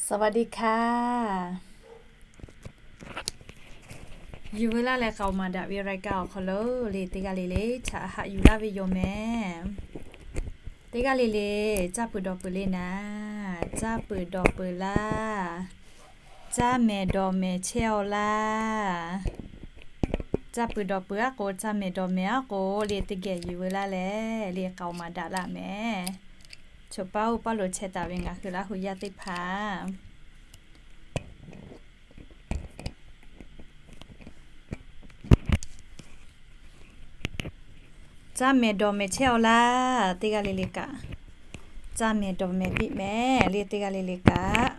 สวัสดีค่ะ Yuˬ veu laˇ leh k'aoˍ maˍ daꞈ ve รายการ awˬ hk'aw lo le teˇ g'aˇ le le htaꞈ haꞈ yuˬ laˇ ve yoˬ mehˍ. Teˇ g'aˇ le le caˇ peuˬ dawˬ peuˬ le naˍ, caˇ peuˬ dawˬ peuˬ laˇ. Caˇ mehˍ dawˬ mehˍ chehˇ-aw laˇ. Caˇ peuˬ dawˬ peuˬ aˉ k'o, caˇ mehˍ dawˬ mehˍ aˉ k'o le teˇ geh yuˬ veu laˇ leh le k'aoˍ maˍ daꞈ laˇ mehˍ. Choˬ paˇ oˇ paˇ lo chehˇ taˍ ve ngaˬ hui Laˇ hu yaˇ teˇ hpaˍ, caˇ mehˍ dawˬ mehˍ chehˇ-aw laˇ. Teˇ g'aˇ le le kaꞈ caˇ mehˍ dawˬ mehˍ piˇ mehˍ le teˇ g'aˇ le le kaꞈ,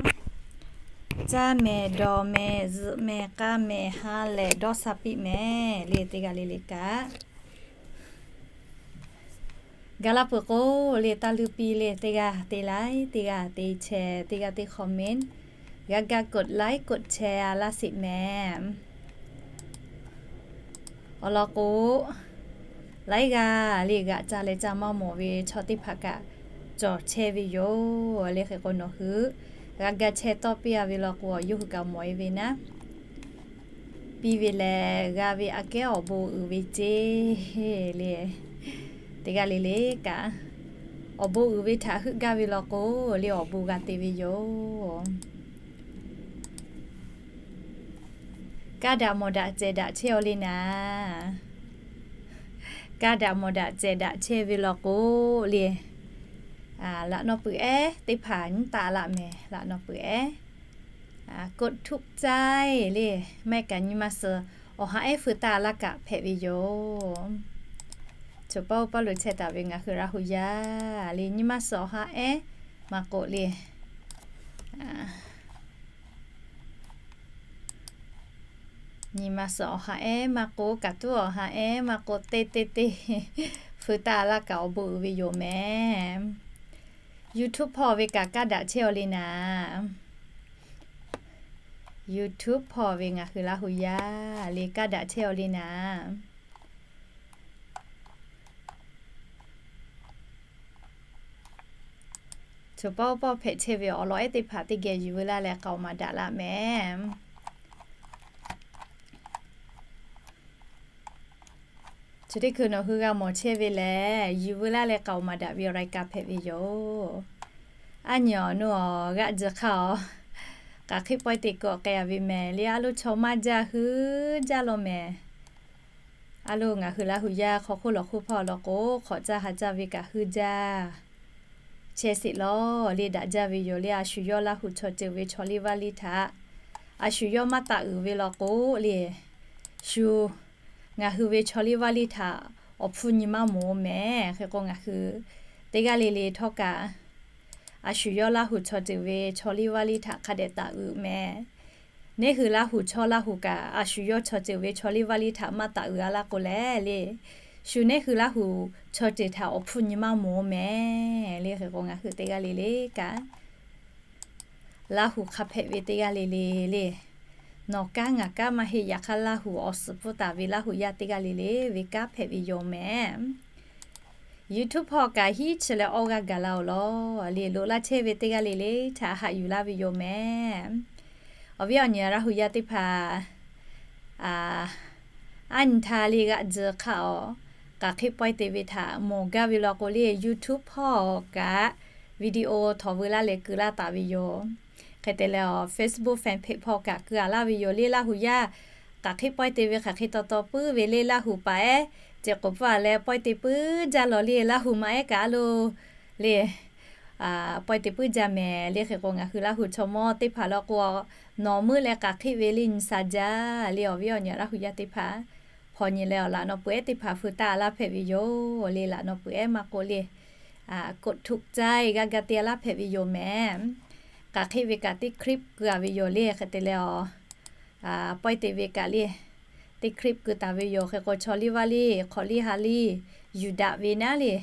caˇ mehˍ dawˬ mehˍ zuhꞈ mehˍ k'a mehˍ ha lehˬ dawˇ sha piˇ mehˍ le teˇ g'aˇ le le kaꞈ. Gaˬ la peuˬ k'o le taˇ luˇ piˇ le teˇ g'aˇ te like, teˇ g'aˇ te share, teˇ g'aˇ te comment, g'a ga กด like กด share a laˇ sheˍ mehˍ. Awˬ lawn k'o, laiˉ g'aˇ le g'aꞈ ca leh ca maˇ mawˬ ve chaw teˇ hpaˍ kaꞈ cawˬ chehˇ ve yoˬ le. Hk'e k'o nawˬ hui g'a ga chehˇ tawˇ piˇ-a ve law k'o, yawˇ hui kaꞈ mawˬ-e ve naˉ. Piˇ ve lehˬ g'a ve aꞈ kehˉ awˬ bon uiˍ ve ceˇ le. Teˇ g'aˇ le le kaꞈ, awˬ bon uiˍ ve htaꞈ heuˆ gaˇ ve law k'o le awˬ bon g'a te ve yoˬ. Kaˇ daꞈ mawˬ daꞈ cehˬ daꞈ chehˇ-aw le naˍ. Kaˇ daꞈ mawˬ daꞈ cehˬ daꞈ chehˇ ve law k'o le, laꞈ naw peuˬ ehˉ teˇ hpaˍ nyiˉ taˆ laˆ mehˍ. Laꞈ naw peuˬ ehˉ กด ถูกใจ le, maˇ heˆ kaꞈ nyi ma suhˍ awˬ ha ehˉ feu taˆ laˇ kaꞈ hpehꞈ ve yoˬ. Choˬ paˇ oˇ paˇ lo chehˇ taˍ ve ngaˬ hui Laˇ hu yaˇ le nyi ma suhˍ awˬ ha ehˉ maˇ k'oˆ le nyi ma suhˍ awˬ ha ehˉ maˇ k'oˆ, kaꞈ tuˉ awˬ ha ehˉ maˇ k'oˆ, teˇ teˇ teˇ feu taˆ laˇ kaꞈ awˬ bon uiˍ ve yoˬ mehˍ. YouTube hpawˇ ve kaꞈ kaˇ daꞈ chehˇ-aw le naˍ. YouTube hpawˇ ve ngaˬ hui Laˇ hu yaˇ le kaˇ daꞈ chehˇ-aw le naˍ. Choˬ paˇ oˇ paˇ hpehꞈ chehˇ ve awˬ lawn ehˉ teˇ hpaˍ teˇ geh yuˬ veu laˇ leh k'aoˍ maˍ daꞈ laˇ mehˍ. Chi teˇ hkui nawˬ hui g'a mawˬ chehˇ ve lehˬ, yuˬ veu laˇ leh k'aoˍ maˍ daꞈ ve รายการ hpehꞈ ve yoˬ. Aˉ nyi awˬ nuˇ awˬ g'aˆ ji hk'aˇ-aˬ, k'aꞈ hk'eˆ pawehˇ te kawꞈ k'ai-a ve mehˍ le, a loˇ chaw maˇ jaˇ hui jaˇ law mehˍ. A loˇ ngaˬ hui Laˇ hu yaˇ hk'aw hk'oˆ lawˬ hk'oˆ hpawˇ law k'o, hk'awꞈ caˇ ha caˇ ve kaꞈ hui jaˇ chehˇ sheˍ law le daꞈ jaˇ ve yoˬ le. A shu yawˇ Laˇ hu chaw ceuˬ ve chaw liˇ vaˇ liˇ htaꞈ a shu yawˇ maˇ taꞈ uiˍ ve law k'o le, shu ngaˬ hui ve chaw liˇ vaˇ liˇ htaꞈ awˬ hpfuhˇ nyi maˇ mawˬ-o mehˍ. Hk'e k'o ngaˬ hui teˇ g'aˇ le le htawˇ kaꞈ, a shu yawˇ Laˇ hu chaw ceuˬ ve chaw liˇ vaˇ liˇ htaꞈ hk'a dehꞈ taꞈ uiˍ mehˍ. Neˇ hui Laˇ hu chaw Laˇ hu kaꞈ, a shu yawˇ chaw ceuˬ ve chaw liˇ vaˇ liˇ htaꞈ maˇ taꞈ uiˍ-a laˇ k'o lehˬ le, shu neˇ hui Laˇ hu chaw ceuˬ htaꞈ awˬ hpfuhˇ nyi maˇ mawˬ-o mehˍ le. Hk'e k'o ngaˬ hui teˇ g'aˇ le le kaꞈ, Laˇ hu hk'a hpehꞈ ve teˇ g'aˇ le le le, nawˬ kanˉ ngaˬ kanˉ maˇ heˆ. Yaꞈ hk'aˇ Laˇ hu awˬ suhˍ pfuhˇ taˍ ve Laˇ hu yaˇ teˇ g'aˇ le le ve kanˉ hpehꞈ ve yoˬ mehˍ. YouTube hpawˇ kaꞈ hiˉ chi leh awˇ g'aˇ gaˬ la-oˬ law le, loꞈ laˇ chehˇ ve teˇ g'aˇ le le htaꞈ haꞈ yuˬ laˇ ve yoˬ mehˍ. Awˬ viˉ awˬ nyi Laˇ hu yaˇ teˇ hpaˍ, aˉ nyi htaˇ le g'aˆ ji hk'aˇ-aˬ, k'aꞈ hk'eˆ pawehˇ te ve htaꞈ mawˬ gaˇ ve law k'o le, YouTube hpawˇ kaꞈ video htawˍ veu laˇ leh keu laˇ taˍ ve yoˬ. Hk'e te leh awˬ Facebook fan page hpawˇ kaꞈ keu-a laˇ ve yoˬ le. Laˇ hu yaˇ k'aꞈ hk'eˆ pawehˇ te ve hk'aˬ hk'e taw taw puiˉ ve le, Laˇ hu paˍ ehˉ ceh k'oˍ pfuhˇ-a leh pawehˇ te puiˉ jaˇ law le. Laˇ hu maˇ ehˉ kaꞈ a loˇ le pawehˇ te puiˉ jaˇ mehˍ le. Hk'e k'o ngaˬ hui Laˇ hu chaw mawˇ teˇ hpaˍ law k'o, nawˬ meuˇ leh k'aꞈ hk'eˆ ve le nyi sha jaˇ le. Awˬ viˉ awˬ nyi Laˇ hu yaˇ teˇ hpaˍ, hpawnˬ nyi leh awˬ laꞈ naw peuˬ ehˉ teˇ hpaˍ feu taˆ laˇ hpehꞈ ve yoˬ le. Laꞈ naw peuˬ ehˉ maˇ k'oˆ le, กด ถูกใจ g'a ga te laˇ hpehꞈ ve yoˬ mehˍ. K'aꞈ hk'eˆ ve kaꞈ teˇ คลิป keu-a ve yoˬ le. Hk'e te leh awˬ pawehˇ te ve kaꞈ le teˇ คลิป keu taˍ ve yoˬ. Hk'e k'o chaw liˇ vaˇ liˇ hk'awꞈ liˇ ha liˇ yuˬ daꞈ ve naˉ le,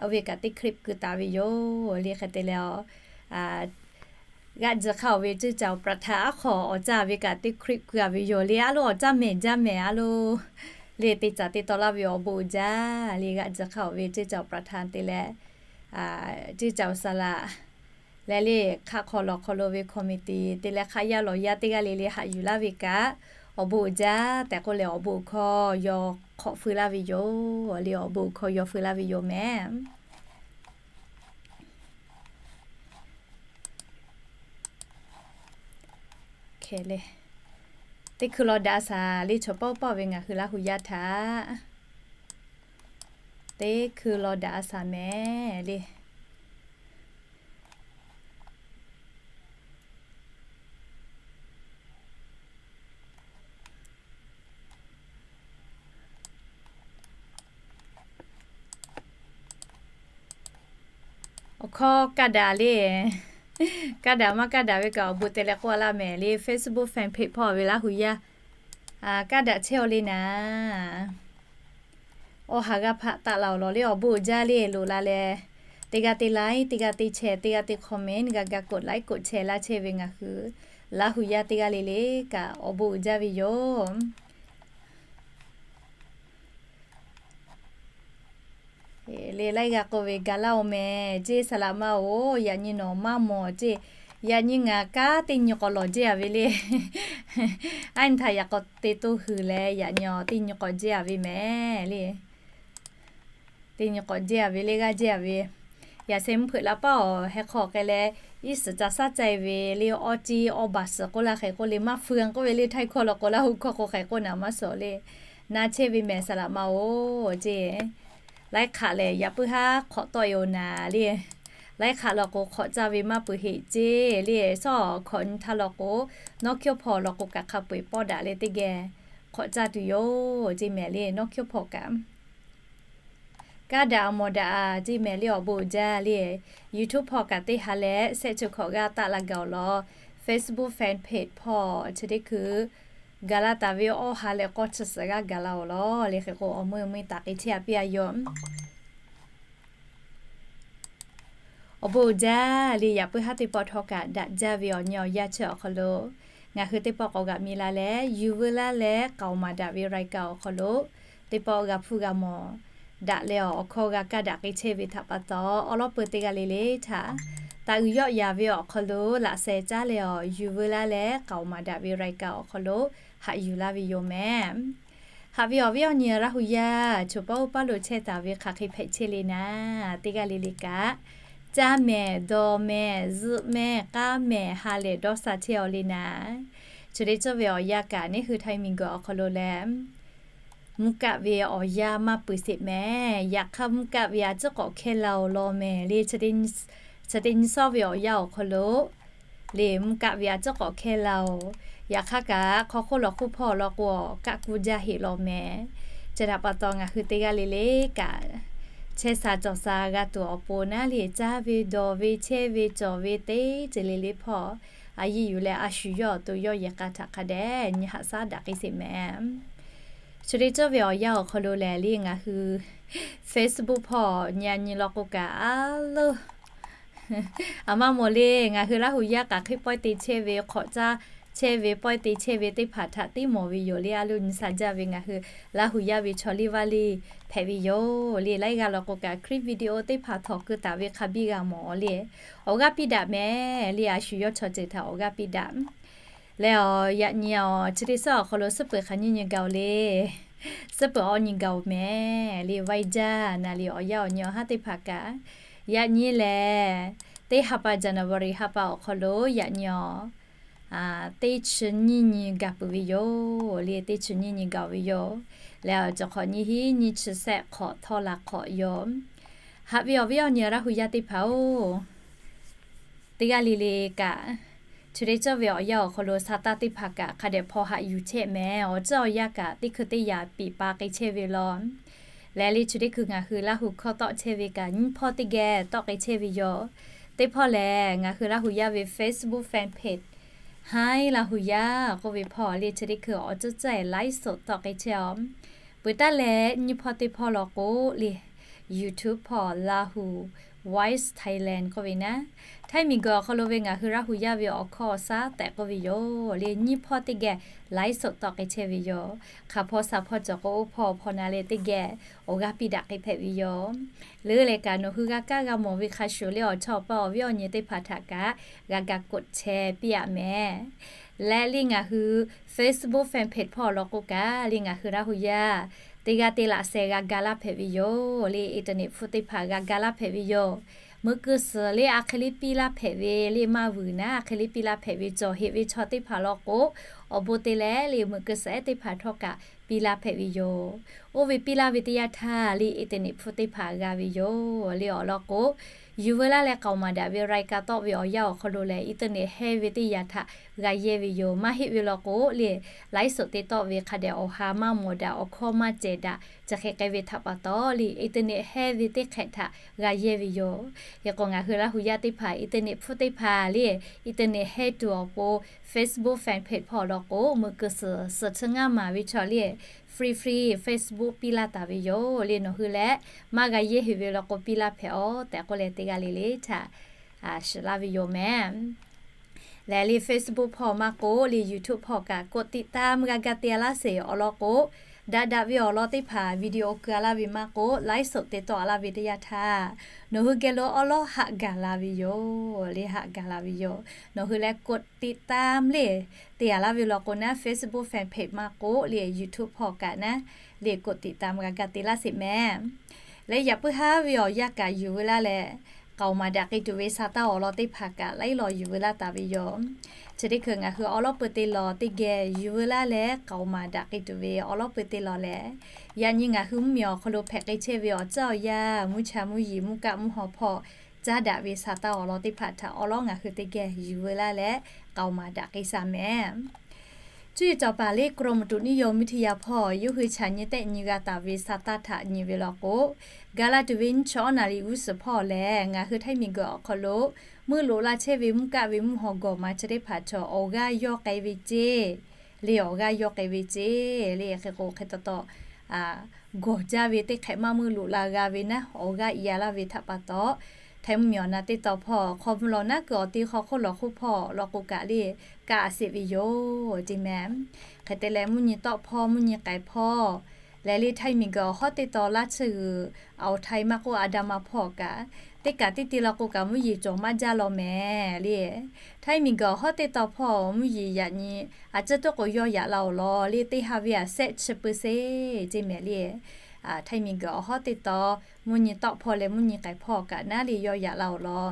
oˇ ve kaꞈ teˇ คลิป keu taˍ ve yoˬ le. Hk'e te leh awˬ g'aˆ ji hk'aˇ-aˬ ve ceˇ caoˬ ประธาน aˉ hk'awꞈ awˬ caˇ ve kaꞈ teˇ คลิป keu-a ve yoˬ le. A loˇ awˬ caˇ mehˍ jaˇ mehˍ a loˇ le. Te caˍ te taw laˇ ve awˬ bon uiˍ jaˇ le. G'aˆ ji hk'aˇ-aˬ ve ceˇ caoˬ ประธาน te leh ceˇ caoˬ saˍ laꞈ Leh le hk'aˆ hk'aw lawˬ hk'aw lo ve committee te leh hk'aˆ yaˇ lawˬ yaˇ teˇ g'aˇ le le haꞈ yuˬ laˇ ve kaꞈ, awˬ bon uiˍ jaˇ tehꞈ k'oˆ leh awˬ bon hkawˇ yaw hk'awꞈ feu laˇ ve yoˬ le. Awˬ bon hkawˇ yaw feu laˇ ve yoˬ mehˍ. Teˇ hkui law daꞈ a shaˍ le, chaw pawˆ pawˆ ve ngaˬ hui Laˇ hu yaˇ htaꞈ teˇ hkui law daꞈ a shaˍ mehˍ le. Awˬ hkawˇ kaˇ daꞈ le. Kaˇ daꞈ maˇ kaˇ daꞈ ve kaꞈ awˬ bon te leh k'oˆ laˇ mehˍ le. Facebook fan page hpawˇ ve Laˇ hu yaˇ kaˇ daꞈ chehˇ aw le naˍ. Awˬ ha g'a hpaꞈ taˆ la awˬ lawn le, awˬ bon uiˍ jaˇ le loꞈ la leh, teˇ g'aˇ teˇ like, teˇ g'aˇ teˇ share, teˇ g'aˇ teˇ comment g'a ga กด like กด share laˇ chehˇ ve ngaˬ hui Laˇ hu yaˇ teˇ g'aˇ le le kaꞈ awˬ bon uiˍ jaˇ ve yoˬ. Le laiˉ g'aˇ k'oˆ ve ga laˇ oˬ mehˍ ceˇ, saˍ laꞈ ma oˬ, yaꞈ nyi nawˬ maˇ mawˬ ceˇ. Yaꞈ nyi ngaˬ kanˉ teˇ nyi k'awꞈ lawˬ jehˇ a ve le. Aˉ nyi htaꞈ yaꞈ k'aw te toˇ huiˍ leh yaꞈ nyi awˬ teˇ nyi k'awꞈ jehˇ a ve mehˍ le. Teˇ nyi k'awꞈ jehˇ a ve le, g'aˇ jehˇ a ve. Yaꞈ sheh mvuhˇ hpeuꞈ la paˉ awˬ heh hk'aw k'ai leh, iˉ suhˍ ca shaˉ cai ve le, awˬ ceˇ awˬ baˬ suhˍ k'oˆ laˇ hk'e k'oˆ le, maˇ feu k'oˆ ve le, htaiˇ hkawˇ law k'o Laˇ hu hkawˇ k'o hk'e k'oˆ naˍ maˇ shawˍ le. Na chehˇ ve mehˍ saˍ laꞈ ma oˬ ceˇ. Laiˉ hk'aꞈ lehˬ yaꞈ puiˉ haˉ hk'awꞈ tawˆ e oˬ naˍ le. Laiˉ hk'aꞈ law k'o hk'awꞈ caˇ ve maˇ peuˬ heˆ ceˇ le. Shawˉ hk'awꞈ nyi htaˇ law k'o, nawˉ hkiawˇ hpawˇ law k'o kaꞈ hk'a peu-eˬ pawˆ daꞈ leh teˇ geh hk'awꞈ caˇ tuˬ yoˬ ceˇ mehˍ le, nawˉ hkiawˇ hpawˇ kaꞈ. Kaˇ daꞈ mawˬ daꞈ a ceˇ mehˍ le, awˬ bon uiˍ jaˇ le. YouTube hpawˇ kaꞈ teˇ ha leh shehˆ chi hkawꞈ g'aˇ taˆ la gaˬ awˬ lawn, Facebook fan page hpawˇ chi teˇ hkui gaˬ la taˍ ve awˬ ha leh k'awˇ chi suhˍ g'aˇ gaˬ la awˬ lawn le hk'e k'o, awˬ meuˇ meuˇ taˍ k'ai chehˇ a piˇ a yoˬ. Awˬ bon uiˍ jaˇ le, yaꞈ puiˉ haˉ teˇ pawˆ htawˇ kaꞈ daꞈ jaˇ ve awˬ nyi awˬ yanˇ chi awˬ hk'aw lo ngaˬ hui teˇ pawˆ k'awꞈ g'aꞈ mi la leh, yuˬ veu laˇ leh k'aoˍ maˍ daꞈ ve รายการ awˬ hk'aw lo teˇ pawˆ g'a hpuˇ g'a mawˬ daꞈ leh awˬ hkawˇ g'a kaˇ daꞈ k'ai chehˇ ve htaꞈ pa taw, awˬ lawˉ peu teˇ g'aˇ le le htaꞈ taꞈ uiˍ yawˆ yaˍ ve awˬ hk'aw lo laꞈ sheh caˉ leh awˬ yuˬ veu laˇ leh k'aoˍ maˍ daꞈ ve รายการ awˬ hk'aw lo haꞈ yuˬ laˇ ve yoˬ mehˍ. Haꞈ ve awˬ viˉ awˬ nyi Laˇ hu yaˇ, choˬ paˇ oˇ paˇ lo chehˇ taˍ ve hk'aˬ hk'e hpehꞈ chehˇ le naˍ, teˇ g'aˇ le le kaꞈ, caˇ mehˍ, dawˬ mehˍ, zuhꞈ mehˍ, k'aˉ mehˍ, ha lehˬ dawˇ sha chehˇ aw le naˍ. Chi teˇ cawˇ ve awˬ yanˇ kaꞈ neˇ hui htaiˇ miˬguiˬ awˬ hk'aw lo leh, mvuhˇ kaˆ ve awˬ yanˇ maˇ peuˬ sheˍ mehˍ. Yaꞈ hk'aˇ mvuhˇ kaˆ ve a ciˉ k'awꞈ hkehˇ la awˬ lawn mehˍ le. Chi teˇ nyi sawˇ ve awˬ yanˇ awˬ hk'aw lo le, mvuhˇ kaˆ ve a ciˉ k'awꞈ hkehˇ la oˬ. Yaꞈ hk'aˇ kaꞈ hk'aw hk'oˆ lawˬ hk'oˆ hpawˇ law k'o, kaˆ kuˇ jaˇ heˆ law mehˍ. Chi htaꞈ pa taw ngaˬ hui teˇ g'aˇ le le kaꞈ, chehˇ sha cawˬ sha g'a tuˬ awˬ pon naˉ le, caˇ ve dawˬ ve chehˇ ve cawˬ ve teˇ ceuˬ le le hpawˇ a yiˇ yuˬ leh a shu yawˇ awˬ to yawˇ yehˬ k'a htaꞈ hk'a dehꞈ nyi haꞈ shaˉ daꞈ k'ai sheˍ mehˍ. Chi teˇ cawˇ ve awˬ yanˇ awˬ hk'aw lo lehˬ le, ngaˬ hui Facebook hpawˇ nyi a nyi law k'o kaꞈ a loˬ, a maˇ mawˬ le. Ngaˬ hui Laˇ hu yaˇ k'aꞈ hk'e pawehˇ te chehˇ ve, hk'awꞈ caˇ chehˇ ve, pawehˇ te chehˇ ve teˇ hpaˍ htaꞈ tiˉ mawˬ ve yoˬ le. A loˬ nyi sha jaˇ ve ngaˬ hui Laˇ hu yaˇ ve chaw liˇ vaˇ liˇ hpehꞈ ve yoˬ le. Laiˉ g'aˇ law k'o kaꞈ คลิปวิดีโอ teˇ hpaˍ htawnˍ keu taˍ ve hk'a biˇ g'a mawˬ le. Awˬ g'aˇ piˇ daꞈ mehˍ le. A shu yawˇ chaw ceuˬ htaꞈ awˬ g'aˇ piˇ daꞈ leh awˬ yaꞈ nyi awˬ chi teˇ sawˉ awˬ hk'aw lo suhˉ peuˬ hk'aˬ nyiˇ nyi gaˬ oˬ le. Suhˉ peuˬ awˇ nyi gaˬ oˬ mehˍ le. Vaiˇ jaˇ naˍ le awˬ yanˇ awˬ nyi awˬ haˉ teˇ hpaˍ kaꞈ, yaꞈ nyi lehˬ, teˇ ha pa January ha pa awˬ hk'aw lo yaꞈ nyi awˬ teˇ chi nyiˇ nyi gaˬ peuˬ ve yoˬ le. Teˇ chi nyiˇ nyi gaˬ ve yoˬ. Leh awˬ cawˬ hk'awꞈ nyiˇ hinˉ nyiˇ chi shehˆ hk'awꞈ htawˇ la hk'awꞈ yoˬ. Haꞈ ve awˬ viˉ awˬ nyi Laˇ hu yaˇ teˇ hpaˍ oˬ, teˇ g'aˇ le le kaꞈ, chi teˇ cawˇ ve awˬ yanˇ awˬ hk'aw lo sa taˇ teˇ hpaˍ kaꞈ hk'a dehꞈ hpaw haꞈ yuˬ chehˇ mehˍ. Awˬ ceuˬ awˬ yanˇ kaꞈ teˇ hkui teˇ yaꞈ piˍ pa k'ai chehˇ ve law. Leh le chi teˇ hkui ngaˬ hui Laˇ hu hkawˇ tawˆ chehˇ ve kaꞈ nyiˇ hpawˇ teˇ geh tawˆ k'ai chehˇ ve yoˬ. Teˇ hpawˇ lehˬ ngaˬ hui Laˇ hu yaˇ ve Facebook fan page Hi Laˇ hu yaˇ k'oˆ ve hpawˇ le, chi teˇ hkui awˬ ceuˬ ceuˬ ไลฟ์สด tawˆ k'ai chehˇ a. Peuˬ taˉ leh nyiˇ hpawˇ teˇ hpawˇ law k'o le, YouTube hpawˇ Laˇ hu Voice Thailand k'oˆ ve naˉ, Htaiˇ miˬguiˬ awˬ hk'aw lo ve ngaˬ hui Laˇ hu yaˇ ve awˬ hkawˇ awˬ shaˉ tehꞈ k'oˆ ve yoˬ le. Nyiˇ hpawˇ teˇ geh ไลฟ์สด tawˆ k'ai chehˇ ve yoˬ. Hk'aˬ hpawˇ shaˍ hpawˇ cawˬ k'o, oˇ hpawˇ hpawˇ na leh teˇ geh awˬ g'aˇ piˇ daꞈ k'ai hpehꞈ ve yoˬ. Leuˉ leh kaꞈ nawˬ hui g'a kaˇ g'a mawˬ ve hk'a shuˍ le, awˬ chawˇ awˬ paˇ awˬ viˉ awˬ nyi teˇ hpaˍ htaꞈ kaꞈ g'a ga กดแชร์ piˇ aꞈ mehˍ. Leh le ngaˬ hui Facebook fan page hpawˇ awˬ lawn k'o kaꞈ le ngaˬ hui Laˇ hu yaˇ teˇ g'aˇ teˇ laꞈ sheh g'a ga laˇ hpehꞈ ve yoˬ le. Internet hpfuhˇ teˇ hpaˍ g'a ga laˇ hpehꞈ ve yoˬ. Meuꞈ keu suhˍ le a hk'e le piˇ laˇ hpehꞈ ve le maˇ vuiˬ naˉ, a hk'e le piˇ laˇ hpehꞈ ve cawˬ heꞈ ve chaw teˇ hpaˍ lawn k'o, awˬ bon te leh le meuꞈ keu suhˍ ehˉ teˇ hpaˍ htawˇ kaꞈ piˇ laˇ hpehꞈ ve yoˬ. Oˇ ve piˇ laˇ ve teˇ yanˇ htaˇ le internet hpfuhˇ teˇ hpaˍ g'a ve yoˬ le. Awˬ lawn k'o, yuˬ veu laˇ leh k'aoˍ maˍ daꞈ ve รายการ tawˆ ve awˬ yanˇ awˬ hk'aw lo lehˬ, internet hehˇ ve teˇ yanˇ htaꞈ g'a yehˇ ve yoˬ. Maˇ heˆ ve lawn k'o le, ไลฟ์สด te tawˆ ve hk'a dehꞈ awˬ ha maˇ mawˬ daꞈ, awˬ hkawˇ maˇ cehˬ daꞈ, chi hk'e k'ai ve htaꞈ pa taw le, internet hehˇ ve teˇ hk'ehꞈ htaꞈ g'a yehˇ ve yoˬ. Hk'e k'o ngaˬ hui Laˇ hu yaˇ teˇ hpaˍ internet hpfuhˇ teˇ hpaˍ le, internet hehˇ tuˬ awˬ pon Facebook fan page hpawˇ awˬ lawn k'o, meuꞈ keu suhˍ suhˍ chi ngaˇ maˍ ve chaw le free free Facebook piˇ laˇ taˍ ve yoˬ le. Nawˬ hui leh maˇ g'a yehˇ heꞈ ve lawn k'o, piˇ laˇ hpehꞈ-oˆ tehꞈ k'oˆ leh teˇ g'aˇ le le htaꞈ shiˍ laˇ ve yoˬ mehˍ. Lehˬ le Facebook hpawˇ maˇ k'oˆ le YouTube hpawˇ kaꞈ กดติดตาม g'a ga te-a laˇ sheˍ. Awˬ lawn k'o, daꞈ daꞈ ve awˬ lawn teˇ hpaˍ video keu-a laˇ ve maˇ k'oˆ, ไลฟ์สด te tawˆ-a laˇ ve teˇ yanˇ htaˇ, nawˬ hui geh lo awˉ lawˉ haꞈ gaˬ la ve yoˬ le, haꞈ gaˬ la ve yoˬ. Nawˬ hui leh กดติดตาม le te-a laˇ ve lawn k'o naˉ, Facebook fan page maˇ k'oˆ le YouTube hpawˇ kaꞈ naˉ le กดติดตาม g'a ga te laˇ sheˍ mehˍ. Leh yaꞈ puiˉ haˉ ve awˬ yanˇ kaꞈ yuˬ veu laˇ leh, k'aoˍ maˍ daꞈ k'ai tuˬ ve sa taˇ awˬ lawn teˇ hpaˍ kaꞈ laiˉ law yuˬ veu laˇ taˍ ve yoˬ. Chi teˇ hkui ngaˬ hui awˉ lawˉ peu te lawˬ teˇ geh yuˬ veu laˇ leh k'aoˍ maˍ daꞈ k'ai tuˬ ve awˉ lawˉ peu te lawˬ lehˬ, yaꞈ nyi ngaˬ hui mvuhˇmiˬ awˬ hk'aw lo hpehꞈ k'ai chehˇ ve awˬ caˉ awˬ yanˇ, mvuhˇ cha mvuhˇ yeˬ, mvuhˇ kaˆ mvuhˇ haw hpawˇ caˉ daꞈ ve sa taˇ awˬ lawn teˇ hpaˍ htaꞈ awˉ lawˉ ngaˬ hui teˇ geh yuˬ veu laˇ leh k'aoˍ maˍ daꞈ k'ai sa mehˍ. Cuˇ yiˍ cawˬ paˍ le กรมอุตุนิยมวิทยา hpawˇ yawˇ hui chaꞈ nyi tehˆ nyi g'a taˍ ve sa taˇ htaꞈ nyi ve law k'o, gaˬ la tuˬ ve nyiˇ chi awˉ naˍ riˍ g'uˇ suhˍ hpawˇ lehˬ, ngaˬ hui Htaiˇ miˬguiˬ awˬ hk'aw lo meuˆ loꞈ la chehˇ ve mvuhˇ kaˆ ve mvuhˇ haw gawˬ ma chi teˇ hpaˍ chaw awˬ g'aˇ yawˇ k'ai ve ceˇ le, awˬ g'aˇ yawˇ k'ai ve ceˇ le. Hk'e k'o hk'e taw taw gawˬ jaˇ ve teˇ hk'ehꞈ maˇ meuˆ loꞈ la g'a ve naˉ, awˬ g'aˇ i-a laˇ ve htaꞈ pa taw, Htaiˇ mvuhˇmiˬ awˬ na teˇ taw hpawˇ hk'aw mvuh lawˬ naˉ kuiˬ awˬ te hk'aw hk'oˆ lawˬ hk'oˆ hpawˇ law k'o kaꞈ le, kaˆ a sheˍ ve yoˬ ceˇ mehˍ. Hk'e te leh mvuhˇ nyi tawˆ hpawˇ, mvuhˇ nyi k'ai hpawˇ lehˬ le, Htaiˇ miˬguiˬ awˬ hawˉ teˇ taw laˇ tsuhˇ g'uiˬ, awˬ Htaiˇ maˇ k'oˆ, a da ma hpawˇ kaꞈ, teˇ kaꞈ teˇ ti law k'o kaꞈ mvuhˇ yeˬ cawˬ maˇ jaˇ law mehˍ le. Htaiˇ miˬguiˬ awˬ hawˉ teˇ taw hpawˇ mvuhˇ yeˬ yaꞈ nyi a ciˉ toˉ k'o yawˇ yaꞈ la-oˬ law le, teˇ ha ve a shehˆ chi เปอร์เซ็นต์ ceˇ mehˍ le. Htaiˇ miˬguiˬ awˬ hawˉ teˇ taw mvuhˇ nyi tawˆ hpawˇ leh mvuhˇ nyi k'ai hpawˇ kaꞈ naˉ le yawˇ yaꞈ la-oˬ law.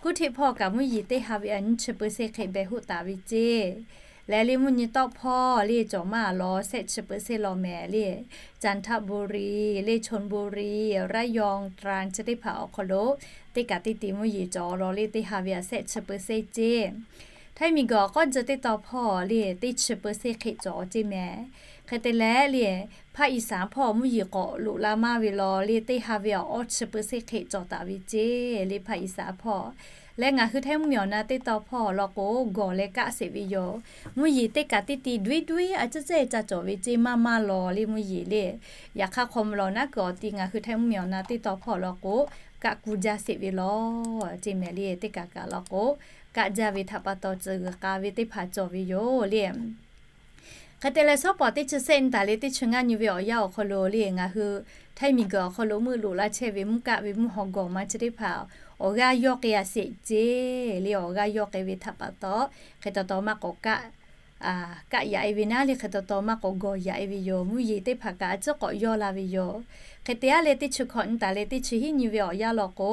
Kuˇ hteˆ hpawˇ kaꞈ mvuhˇ yeˬ teˇ ha ve a nyiˇ chi เปอร์เซ็นต์ hk'e beh hoˆ taˍ ve ceˇ. Lehˬ le mvuhˇ nyi tawˆ hpawˇ le cawˬ maˇ a law shehˆ chi เปอร์เซ็นต์ law mehˍ le. จันทบุรี le, ชลบุรี ระยอง ตรัง chi teˇ hpaˍ awˬ hk'aw lo teˇ kaꞈ teˇ ti mvuhˇ yeˬ cawˬ law le, teˇ ha ve a shehˆ chi เปอร์เซ็นต์ ceˇ. Htaiˇ miˬguiˬ awˬ k'awˇ jeu teˇ taw hpawˇ le teˇ chi เปอร์เซ็นต์ hk'e cawˬ ceˇ mehˍ. Hk'e te leh le, ภาคอีสาน hpawˇ mvuhˇ yeˬ k'awꞈ loꞈ la maˇ ve law le, teˇ ha ve awˬ awˇ chi เปอร์เซ็นต์ hk'e cawˬ taˍ ve ceˇ le, ภาคอีสาน hpawˇ. Leh ngaˬ hui Htaiˇ mvuhˇmiˬ awˬ na teˇ taw hpawˇ law k'o, gawˬ leh kaˆ sheˍ ve yoˬ. Mvuhˇ yeˬ teˇ kaꞈ teˇ ti duiˉ duiˉ a ciˉ ceˇ ca cawˬ ve ceˇ maˇ maˇ law le mvuhˇ yeˬ le. Yaꞈ hk'aˇ hk'aw mvuh lawˬ naˉ kuiˬ awˬ ti ngaˬ hui Htaiˇ mvuhˇmiˬ awˬ na teˇ taw hpawˇ law k'o, kaˆ ku jaˇ sheˍ ve law ceˇ mehˍ le. Teˇ kaꞈ kaꞈ law k'o, kaˆ jaˇ ve htaꞈ pa taw tcuh g'uiˬ k'a ve teˇ hpaˍ cawˬ ve yoˬ le. Hk'e te leh shawˉ pawˍ teˇ chi shehˆ nyi taˍ leh teˇ chi ngaˇ nyi ve awˬ yanˇ awˬ hk'aw lo le, ngaˬ hui Htaiˇ miˬguiˬ awˬ hk'aw lo meuˆ loꞈ la chehˇ ve mvuhˇ kaˆ ve mvuhˇ haw gawˬ ma chi teˇ hpaˍ awˬ g'aˇ yawˇ k'ai a sheˍ ceˇ le. Awˬ g'aˇ yawˇ k'ai ve htaꞈ pa taw, hk'e taw taw maˇ k'awꞈ kaˆ kaˆ yaꞈ-e ve naˉ le, hk'e taw taw maˇ k'awꞈ gawˬ yaꞈ-e ve yoˬ. Mvuhˇ yeˬ teˇ hpaˍ kaꞈ a ciˉ k'awꞈ yawˇ la ve yoˬ. Hk'e te-a leh teˇ chi hkawꞈ nyi taˍ leh teˇ chi hiˉ nyi ve awˬ yanˇ law k'o,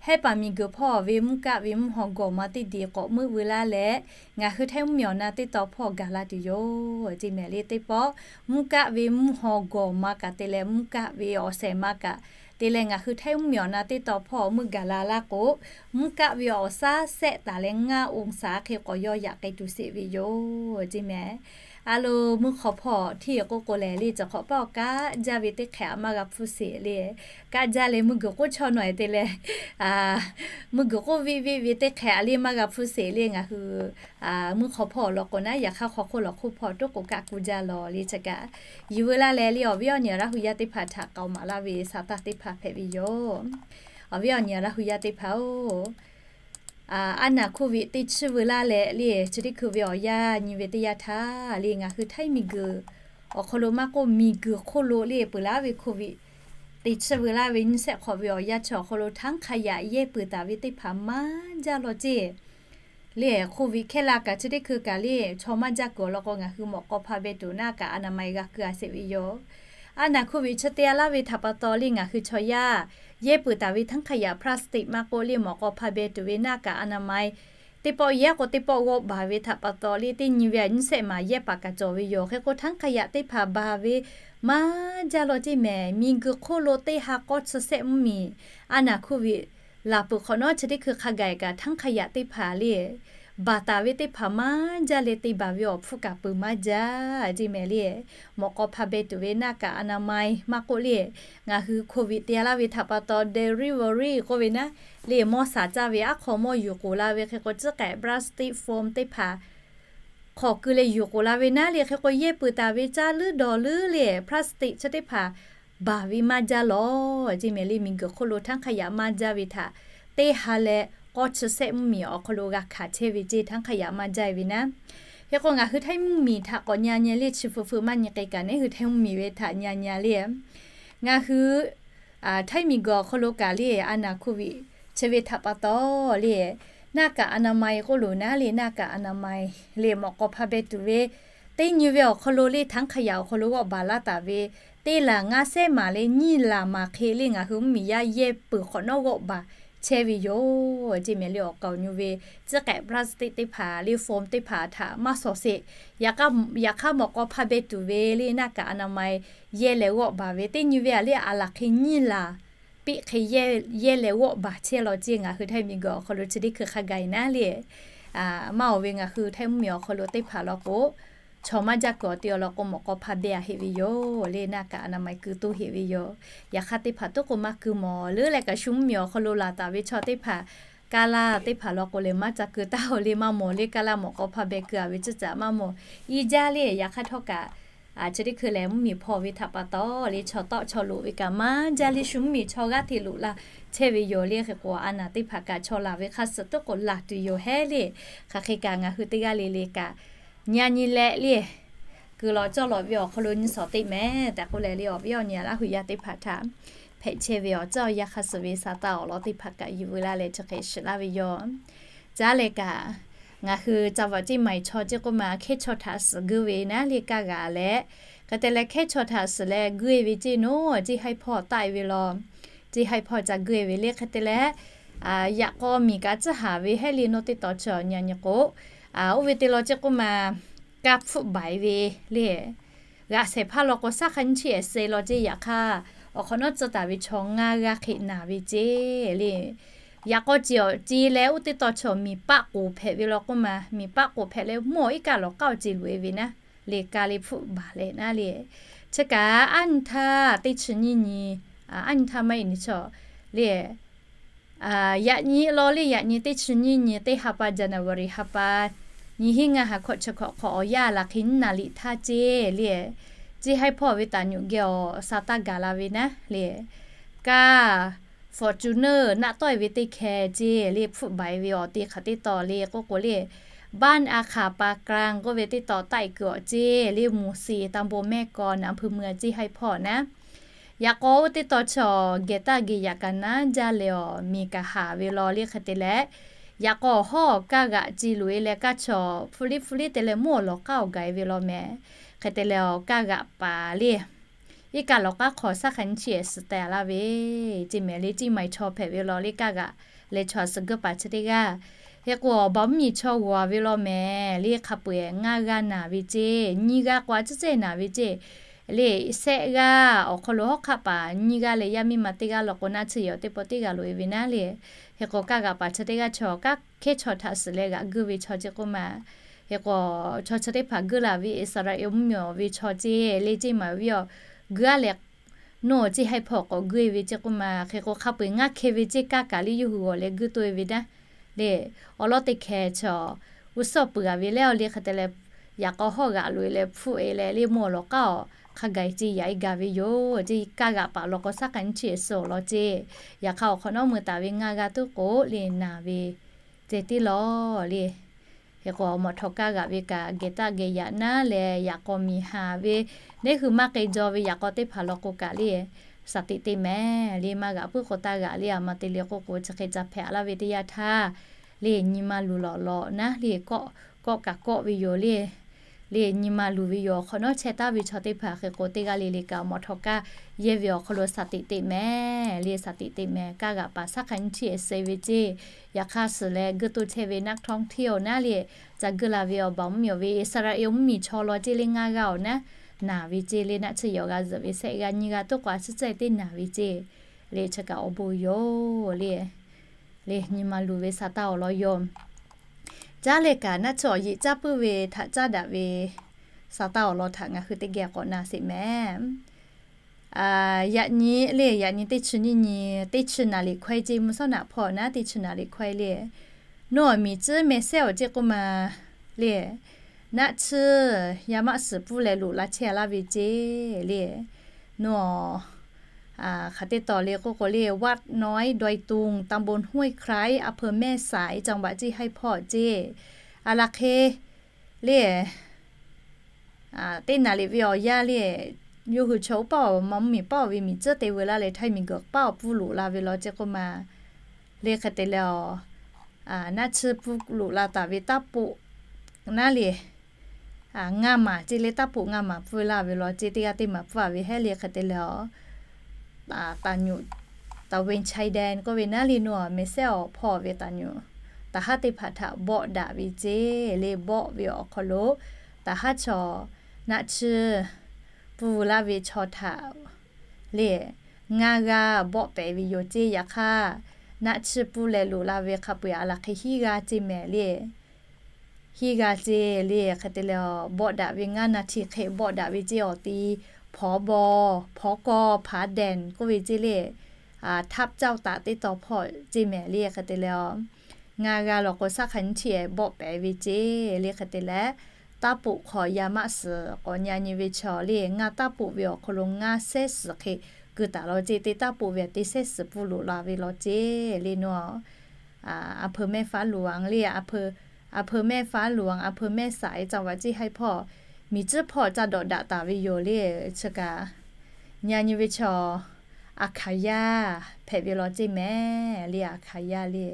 Hehˉ paˍ miˬguiˬ hpawˇ ve mvuhˇ kaˆ ve mvuhˇ haw gawˬ ma teˇ diˬ k'awꞈ meuˆ veu laˇ leh, ngaˬ hui Htaiˇ mvuhˇmiˬ awˬ na teˇ taw hpawˇ gaˬ la tuˬ yoˬ ceˇ mehˍ le. Teˇ pawˆ mvuhˇ kaˆ ve mvuhˇ haw gawˬ ma kaꞈ te leh mvuhˇ kaˆ ve awˬ shehˍ ma kaꞈ te leh ngaˬ hui Htaiˇ mvuhˇmiˬ awˬ na teˇ taw hpawˇ meuˇ gaˬ la laˇ k'o, mvuhˇ kaˆ ve awˬ shaˉ shehˆ taˍ leh ngaˇ องศา hk'e k'awꞈ yawˇ yaꞈ k'ai tuˬ sheˍ ve yoˬ ceˇ mehˍ. A lo, meuˇ hk'aw hpawˇ hteˇ k'oˆ k'o lehˬ le, cawˬ hk'awꞈ paˇ awˬ kaˆ jaˇ ve teˇ hk'ehꞈ a maˇ g'a hpfuhˇ sheˍ le. Kaˆ jaˇ leh meuˇ guiˬ k'oˆ chaw nawˬ-e te leh, meuˇ guiˬ k'oˆ veˆ veˆ ve teˇ hk'ehꞈ a le maˇ g'a hpfuhˇ sheˍ le. Ngaˬ hui meuˇ hk'aw hpawˇ awˬ lawn k'o naˉ, yaꞈ hk'aˇ hk'aw hk'oˆ lawˬ hk'oˆ hpawˇ toˉ k'o kaˆ ku jaˇ lawˬ le. Chi kaꞈ yuˬ veu laˇ leh le, awˬ viˉ awˬ nyi Laˇ hu yaˇ teˇ hpaˍ htaꞈ k'aoˍ maˍ laˇ ve sa taˇ teˇ hpaˍ hpehꞈ ve yoˬ. Awˬ viˉ awˬ nyi Laˇ hu yaˇ teˇ hpaˍ-oˬ, a naˬ โควิด teˇ chiˇ veu laˇ leh le, chi teˇ hkui ve awˬ yanˇ nyi ve teˇ yanˇ htaˇ le, ngaˬ hui Htaiˇ miˬguiˬ awˬ hk'aw lo maˇ k'oˆ, miˬguiˬ hk'oˆ lo le peuˬ laˇ ve โควิด teˇ chiˇ veu laˇ ve nyiˇ shehˆ hk'awꞈ ve awˬ yanˇ chi awˬ hk'aw lo htaˇ hk'a yaꞈ yehˇ peuˬ taˍ ve teˇ hpaˍ maˇ jaˇ law ceˇ. Le โควิด hkehˇ la kaꞈ chi teˇ hkui kaꞈ le chaw maˇ jaˇ kuiˬ awˬ lawn k'o, ngaˬ hui mawꞈ k'aw hpa beh tuˬ naˆ kaꞈ anaˍ ma-e g'a keu a sheˍ ve yoˬ. A naˬ โควิด chi te a laˇ ve htaꞈ pa taw le, ngaˬ hui chaw yaˇ yehˇ peuˬ taˍ ve htaˇ hk'a yaꞈ พลาสติก maˇ k'oˆ le mawꞈ k'aw hpa beh tuˬ ve naˆ kaꞈ anaˍ ma-e teˇ pawˆ yehˇ k'o teˇ pawˆ g'awˆ baˬ ve htaꞈ pa taw le, teˇ nyi ve a nyiˇ shehˆ maˬ yehˇ paˍ kaꞈ cawˬ ve yoˬ. Hk'e k'o htaˇ hk'a yaꞈ teˇ hpaˍ baˬ ve maˇ jaˇ law ceˇ mehˍ. Miˬguiˬ hk'oˆ lo teˇ ha k'awˇ chi shehˆ mvuhˇmiˬ a naˬ โควิด laˬ peuˬ hk'awꞈ nawˉ chi teˇ hkui hk'a gaˬ kaꞈ htaˇ hk'a yaꞈ teˇ hpaˍ le baˬ taˍ ve teˇ hpaˍ maˇ jaˇ leh te baˬ ve awˬ hpfuhˇ kaꞈ peuˬ maˇ jaˇ ceˇ mehˍ le. Mawꞈ k'aw hpa beh tuˬ ve naˆ kaꞈ anaˍ ma-e maˇ k'oˆ le, ngaˬ hui โควิด te a laˇ ve htaꞈ pa taw delivery k'oˆ ve naˉ le, mawˇ shaˍ caˇ ve aˉ hk'aw mawˇ yuˬ k'oˍ la ve hk'e k'o, ciˉ k'ehꞈ พลาสติก โฟม teˇ hpaˍ hk'awꞈ keu leh yuˬ k'oˍ la ve naˉ le, hk'e k'o yehˇ peuˬ taˍ ve caˇ leuˉ dawˬ leuˉ le พลาสติก chi teˇ hpaˍ baˬ ve maˇ jaˇ law ceˇ mehˍ le. Miˬguiˬ hk'oˆ lo htaˇ hk'a yaꞈ maˇ jaˇ ve htaꞈ teˇ ha leh k'awˇ chi shehˆ mvuhˇmiˬ awˬ hk'aw lo g'a hkanˍ chehˇ ve ceˇ, htaˇ hk'a yaꞈ maˇ jaˇ ve naˉ. Hk'e k'o ngaˬ hui Htaiˇ mvuhˇmiˬ htaꞈ k'awꞈ nya nyi le, chi fuiˍ fuiˍ maˇ nyi k'ai kaꞈ neˉ hui Htaiˇ mvuhˇmiˬ ve htaꞈ nya nyi le. Ngaˬ hui Htaiˇ miˬguiˬ awˬ hk'aw lo kaꞈ le a naˬ โควิด chi ve htaꞈ pa taw le, naˆ kaꞈ anaˍ ma-e k'oˆ loˬ naˉ le, naˆ kaꞈ anaˍ ma-e le mawꞈ k'aw hpa beh tuˬ ve teˇ nyi ve awˬ hk'aw lo le htaˇ hk'a yaꞈ awˬ hk'aw lo g'awˆ baˬ laˇ taˍ ve teˇ laˬ ngaˇ shehˉ maˬ leh nyiˇ laˬ maˬ hk'e le ngaˬ hui mvuhˇmiˬ yaˇ yehˇ peuˬ hk'awꞈ nawˉ g'awˆ baˬ chehˇ ve yoˬ ceˇ mehˍ le. Awˬ kaˍ awˬ nyi ve ciˉ k'ehꞈ พลาสติก teˇ hpaˍ le โฟม teˇ hpaˍ htaꞈ maˇ shawˍ sheˍ. Yaꞈ hk'aˇ mawꞈ k'aw hpa beh tuˬ ve le naˆ kaꞈ anaˍ ma-e yehˇ leh g'awˆ baˬ ve teˇ nyi ve a le a laˬ hk'e nyiˇ laˬ piˆ hk'e yehˇ leh g'awˆ baˬ chehˇ law ceˇ. Ngaˬ hui Htaiˇ miˬguiˬ awˬ hk'aw lo chi teˇ hkui hk'a gaˬ e naˉ le, maˇ oˬ ve ngaˬ hui Htaiˇ mvuhˇmiˬ awˬ hk'aw lo teˇ hpaˍ law k'o, chaw maˇ jaˇ kuiˬ awˬ te awˬ lawn k'o mawꞈ k'aw hpa beh a heꞈ ve yoˬ le, naˆ kaꞈ anaˍ ma-e keu toˇ heꞈ ve yoˬ. Yaꞈ hk'aˇ teˇ hpaˍ toˉ k'o maˇ keu mawˬ leuˉ leh kaꞈ shu mvuhˇmiˬ awˬ hk'aw lo laˬ taˍ ve chaw teˇ hpaˍ, kaˇ laˇ teˇ hpaˍ law k'o lehˬ maˇ ca keu taˇ oˬ le, maˇ mawˬ le, kaˇ laˇ mawꞈ k'aw hpaˇ beh keu a ve ceuˬ caꞈ maˇ mawˬ. I jaˇ le, yaꞈ hk'aˇ htawˇ kaꞈ chi teˇ hkui lehˬ mvuhˇmiˬ hpaw ve htaꞈ pa taw le chaw tawˆ chaw loꞈ ve kaꞈ maˇ jaˇ le, shu mvuhˇmiˬ chaw g'aˇ hteꞈ loꞈ la chehˇ ve yoˬ le. Hk'e k'o a naˬ teˇ hpaˍ kaꞈ chaw laˬ ve hk'a suhˍ toˉ k'o laˬ tuˬ yoˬ hehˉ le. Hk'aˬ hk'e kaꞈ ngaˬ hui teˇ g'aˇ le le kaꞈ nya nyi leh le, kuiˬ lawꞈ cawˇ lawꞈ ve awˬ hk'aw lo nyi shawˍ teˇ mehˍ tehꞈ k'oˆ leh le, awˬ viˉ awˬ nyi Laˇ hu yaˇ teˇ hpaˍ htaꞈ hpehꞈ chehˇ ve awˬ ceuˬ awˬ yanˇ hk'a suhˍ ve sa taˇ awˬ lawn teˇ hpaˍ kaꞈ yuˬ veu laˇ leh chi hk'e shiˍ laˇ ve yoˬ. Caˉ leh kaꞈ ngaˬ hui ca vaꞈ ceˇ maˬ chaw ceˇ k'oˆ ma hkehˇ chaw htaꞈ suhˍ guiˇ ve naˉ le kaˇ g'aꞈ leh, hk'e te leh hkehˇ chaw htaꞈ suhˍ leh guiˇ ve ceˇ naˉ ceˇ haiˇ hpawˇ taˆ e ve law. Ceˇ haiˇ hpawˇ ca guiˇ ve le. Hk'e te leh yaꞈ k'aw miˬ kaꞈ tcuhˉ haˍ ve hehˉ le, nawˬ teˇ tawn chaw nya nyi k'o, oˇ ve te law ceˇ k'oˆ ma kaˇ hpfuhˆ baˬ e ve le. G'aꞈ shehˍ hpaˇ law k'o saˉ hk'a nyi chi ehˍ se law ceˇ, yaꞈ hk'aˇ awˬ hk'awꞈ nawˉ tcuh taˍ ve chaw ngaˇ g'aˇ hk'e naˬ ve ceˇ le. Yaꞈ k'aw ceˇ awˬ ceˇ leh oˇ teˇ tawn chaw miˬ paˆ k'oˍ hpehꞈ ve law k'oˆ ma, miˬ paˆ k'oˍ hpehꞈ leh mvuhˇ awˬ iˉ kaˆ lawˬ k'aˉ awˬ ceˇ loꞈ e ve naˉ le, kaˇ le hpfuhˆ baˬ leh naˉ le. Chi kaꞈ aˉ nyi htaˇ teˇ chi nyiˇ nyi, aˉ nyi htaˇ maˇ heˆ nyi chaw le, yaꞈ nyi law le, yaꞈ nyi teˇ chi nyiˇ nyi teˇ ha pa January ha pa nyi hiˉ ngaˇ ha hkawꞈ chi hkawꞈ hk'awꞈ awˬ yanˇ laˬ hk'e nyiˇ naˍ liꞈ htaˇ ceˇ le, ceˇ haiˇ hpawˇ ve taˍ nyuꞈ geh awˬ sa taˇ gaˬ la ve naˉ le, kaˇ Fortuner naˆ tawˆ e ve teˇ hkeh ceˇ le hpfuhˆ baˬ e ve awˬ te hk'aˬ teˇ tawn le k'oˆ k'o le, Ban a hkaˍ pa กลาง k'oˆ ve teˇ tawn taˆ e kuiˬ awˬ ceˇ le, หมู่สี่ ตำบลแม่กลอน อำเภอเมือง ceˇ haiˇ hpawˇ naˉ. Yaꞈ k'aw oˇ teˇ tawn chaw geh taˇ geh yaꞈ kaꞈ naˉ jaˇ leh awˬ miˬ kaꞈ haˍ ve law le. Hk'e te leh yaꞈ k'aw awˬ hawˉ awˬ kaˇ g'aꞈ ceˇ loꞈ e leh kaˇ chaw hpfuhˆ liˇ hpfuhˆ liˇ te leh mvuhˇ awˬ lawˬ k'aˉ awˬ gaˬ e ve law mehˍ. Hk'e te leh awˬ kaˇ g'aꞈ paˍ le iˉ kaˆ lawˬ k'aˉ hk'aw saˉ hk'a nyi chi ehˍ suhˍ teh laˇ ve ceˇ mehˍ le. Ceˇ maˬ chaw hpehꞈ ve law le kaˇ g'aꞈ leh chaw suhˍ guiˇ paˍ chi teˇ g'aˇ. Hk'e k'o awˬ baˬ mvuhˇmiˬ chaw g'awˬ a ve law mehˍ le, hk'a peu-eˬ ngaˇ g'aˇ naˬ ve ceˇ, nyiˇ g'aˇ k'o a ciˉ ceˇ naˬ ve ceˇ le. Shehˆ g'aˇ awˬ hk'aw lo hawˉ hk'aˆ paˍ nyiˇ g'aˇ leh yaˇ miˇ ma teˇ g'aˇ law k'o naˉ chi yoˬ teˇ pawˆ teˇ g'aˇ loꞈ e ve naˉ le. Hk'e k'o kaˇ g'aꞈ paˍ chi teˇ g'aˇ chaw kaˇ hkehˇ chaw htaꞈ suhˍ leh g'aꞈ guiˇ ve chaw ceˇ k'oˆ ma. Hk'e k'o chaw chi teˇ hpaˍ guiˇ laˬ ve Iˉsaˍreˍlaˆ mvuhˇmiˬ ve chaw ceˇ le, ceˇ maˬ viˉ awˬ guiˇ a leh nawˬ ceˇ haiˇ hpawˇ k'awꞈ guiˇ e ve ceˇ k'oˆ ma. Hk'e k'o hk'a peu-eˬ ngaˇ hkeh ve ceˇ kaˇ kaꞈ liˇ yawˇ hui g'awˬ leh guiˇ toˇ e ve naˉ le. Awˬ lawn teˇ hkeh chaw g'uˇ suhˍ peuˬ g'a ve leh awˬ le hk'e te leh yaꞈ k'aw hawˉ g'aꞈ loꞈ e leh hpfuhˆ e leh le mvuhˇ awˬ lawˬ k'aˉ awˬ hk'a gaˬ ceˇ yaꞈ e gaˬ ve yoˬ ceˇ. Kaˇ g'aꞈ paˍ law k'o, shaˉ hk'aˬ nyiˇ chi suhˍ awˬ lawn ceˇ. Yaꞈ hk'aˇ awˬ hk'awꞈ nawˉ mui taˍ ve ngaˇ g'aˇ tuˉ k'o le naˬ ve ceh tiˉ lawˬ le. Hk'e k'o, awˬ mawꞈ htawꞈ kaˇ g'aꞈ ve kaꞈ geh taˆ geh yaꞈ naˉ leh, yaꞈ k'aw miˬ haˍ ve, neˇ hui maˇ k'ai jaw ve yaꞈ k'aw teˇ hpaˍ law k'o kaꞈ le, shaˍ tiꞈ teˇ mehˍ le, maˇ g'aꞈ puiˉ k'o taˇ g'aꞈ le, a ma te le k'oˆ k'o, chi hk'e ca hpehꞈ laˇ ve teˇ yanˇ htaˇ le, nyi ma luˬ lawˬ lawꞈ naˉ le, kawˆ kawˆ kaꞈ kawˆ ve yoˬ le. Le nyi ma luˬ ve yoˬ. Awˬ hk'awꞈ nawˉ chehˇ taˍ ve chaw teˇ hpaˍ hk'e k'o, teˇ g'aˇ le le kaꞈ awˬ mawꞈ htawꞈ kaˇ yehˇ ve awˬ hk'aw lo shaˍ tiꞈ teˇ mehˍ le, shaˍ tiꞈ teˇ mehˍ. Kaˇ g'aꞈ paˍ shaˉ hk'aˬ nyiˇ chi suhˍ ve ceˇ. Yaꞈ hk'aˇ suhˍ leh g'uˇ toˇ chehˇ ve นักท่องเที่ยว naˉ le, ca g'uˇ la ve awˬ baˬ mvuhˇ miˬ ve Iˉsaˍreˍlaˆ mvuhˇ miˬ chaw law ceˇ le, ngaˇ g'aˇ awˬ naˉ naˬ ve ceˇ le, naˆ tsuhˇ yawˬ g'a zuhꞈ ve shehˆ g'aˇ nyiˇ g'aˇ tuˉ k'o, a suhˉ tcuhˇ teˇ naˬ ve ceˇ le. Chi kaꞈ awˬ bon yoˬ le. Le nyi ma luˬ ve sa taˇ awˬ lawn yoˬ. Caˉ leh kaꞈ naˆ tsuhˇ awˬ yeꞈ caˇ puiˉ ve htaꞈ caˉ daꞈ ve sa taˇ awˬ lawn htaꞈ ngaˬ hui teˇ geh k'awꞈ na sheˍ mehˍ. Yaꞈ nyi le, yaꞈ nyi teˇ chi nyiˇ nyi, teˇ chi naˍ riˍ hkawehˇ ceˇ, mvuhˇ shawˉ naꞈ hpawˇ naˉ teˇ chi naˍ riˍ hkawehˇ le, nawˬ awˬ miˬ tcuhˉ mehˍ sehˉ awˬ ceˇ k'oˆ ma le, naˆ tsuhˇ yaˇ maˆ suhˍ pfuhˇ leh loꞈ la chehˇ laˇ ve ceˇ le. Nawˬ hk'aˬ teˇ tawˍ le k'oˆ k'o le, วัดน้อยดอยตุง ตำบลห้วยไคร้ อำเภอแม่สาย จังหวัดเชียงราย hpawˇ ceˇ. A laˬ hk'e le, teˇ naˍ riˍ ve awˬ yaˇ le, yawˇ hui chaw oˇ paˆ awˬ ma mvuhˇ miˬ paˆ awˬ ve miˬ tcuhˉ te veu laˇ leh, htaiˇ miˬ guiˬ paˆ awˬ pfuhˇ loꞈ la ve law ceˇ k'oˆ ma le. Hk'e te leh, naˆ tsuhˇ pfuhˇ loꞈ la taˍ ve taˇ poꞈ naˉ le, ngaˇ maˬ ceˇ le, taˇ poꞈ ngaˇ maˬ pfuhˇ laˇ ve law ceˇ, teˇ g'aˇ teˇ maˬ pfuhˇ a ve hehˉ le. Hk'e te leh, taˍ nyuꞈ, ตระเวนชายแดน k'oˆ ve naˉ le, nawˬ mehˍ sehˉ awˬ hpawˇ ve taˍ nyuꞈ, taˍ haˉ teˇ hpaˍ htaꞈ bawˆ daꞈ ve ceˇ le. Bawˆ ve awˬ hk'aw lo taˍ haˉ chaw naˆ tsuhˇ pfuhˇ laˇ ve chaw htaꞈ le, ngaˇ g'aˇ bawˆ pehˍ ve yoˬ ceˇ. Yaꞈ hk'aˇ, naˆ tsuhˇ pfuhˇ leh loꞈ la ve hk'a peu-eˬ a laˬ hk'e hiˉ g'aˇ ceˇ mehˍ le. Hiˉ g'aˇ ceˇ le. Hk'e te leh, bawˆ daꞈ ve ngaˇ naˍ htiꞈ hk'e bawˆ daꞈ ve ceˇ. Awˬ ti ผบ. ผก. ผาแด่น k'oˆ ve ceˇ le, ทับเจ้าตาก teˇ taw hpawˇ ceˇ mehˍ le. Hk'e te leh, ngaˇ g'aˇ law k'o, shaˉ hk'aˬ nyiˇ chi bawˆ pehˍ ve ceˇ le. Hk'e te leh, taˇ poꞈ hk'aw yaˇ maˆ suhˍ k'awꞈ nyi nyi ve chaw le, ngaˇ taˇ poꞈ ve awˬ hk'aw lo ngaˇ sehˉ suhˍ hk'e keu taˍ law ceˇ. Teˇ taˇ poꞈ ve teˇ sehˉ suhˍ pfuhˇ loꞈ la ve law ceˇ le. Nawˬ อำเภอแม่ฟ้าหลวง le, อำเภอแม่ฟ้าหลวง อำเภอแม่สาย จังหวัดเชียงราย hpawˇ miˬ tcuhˉ hpawˇ ca dawꞈ daꞈ taˍ ve yoˬ le. Chi kaꞈ nyi nyi ve chaw, a hkaˍ yaˇ hpehꞈ ve law ceˇ mehˍ le. A hkaˍ yaˇ le,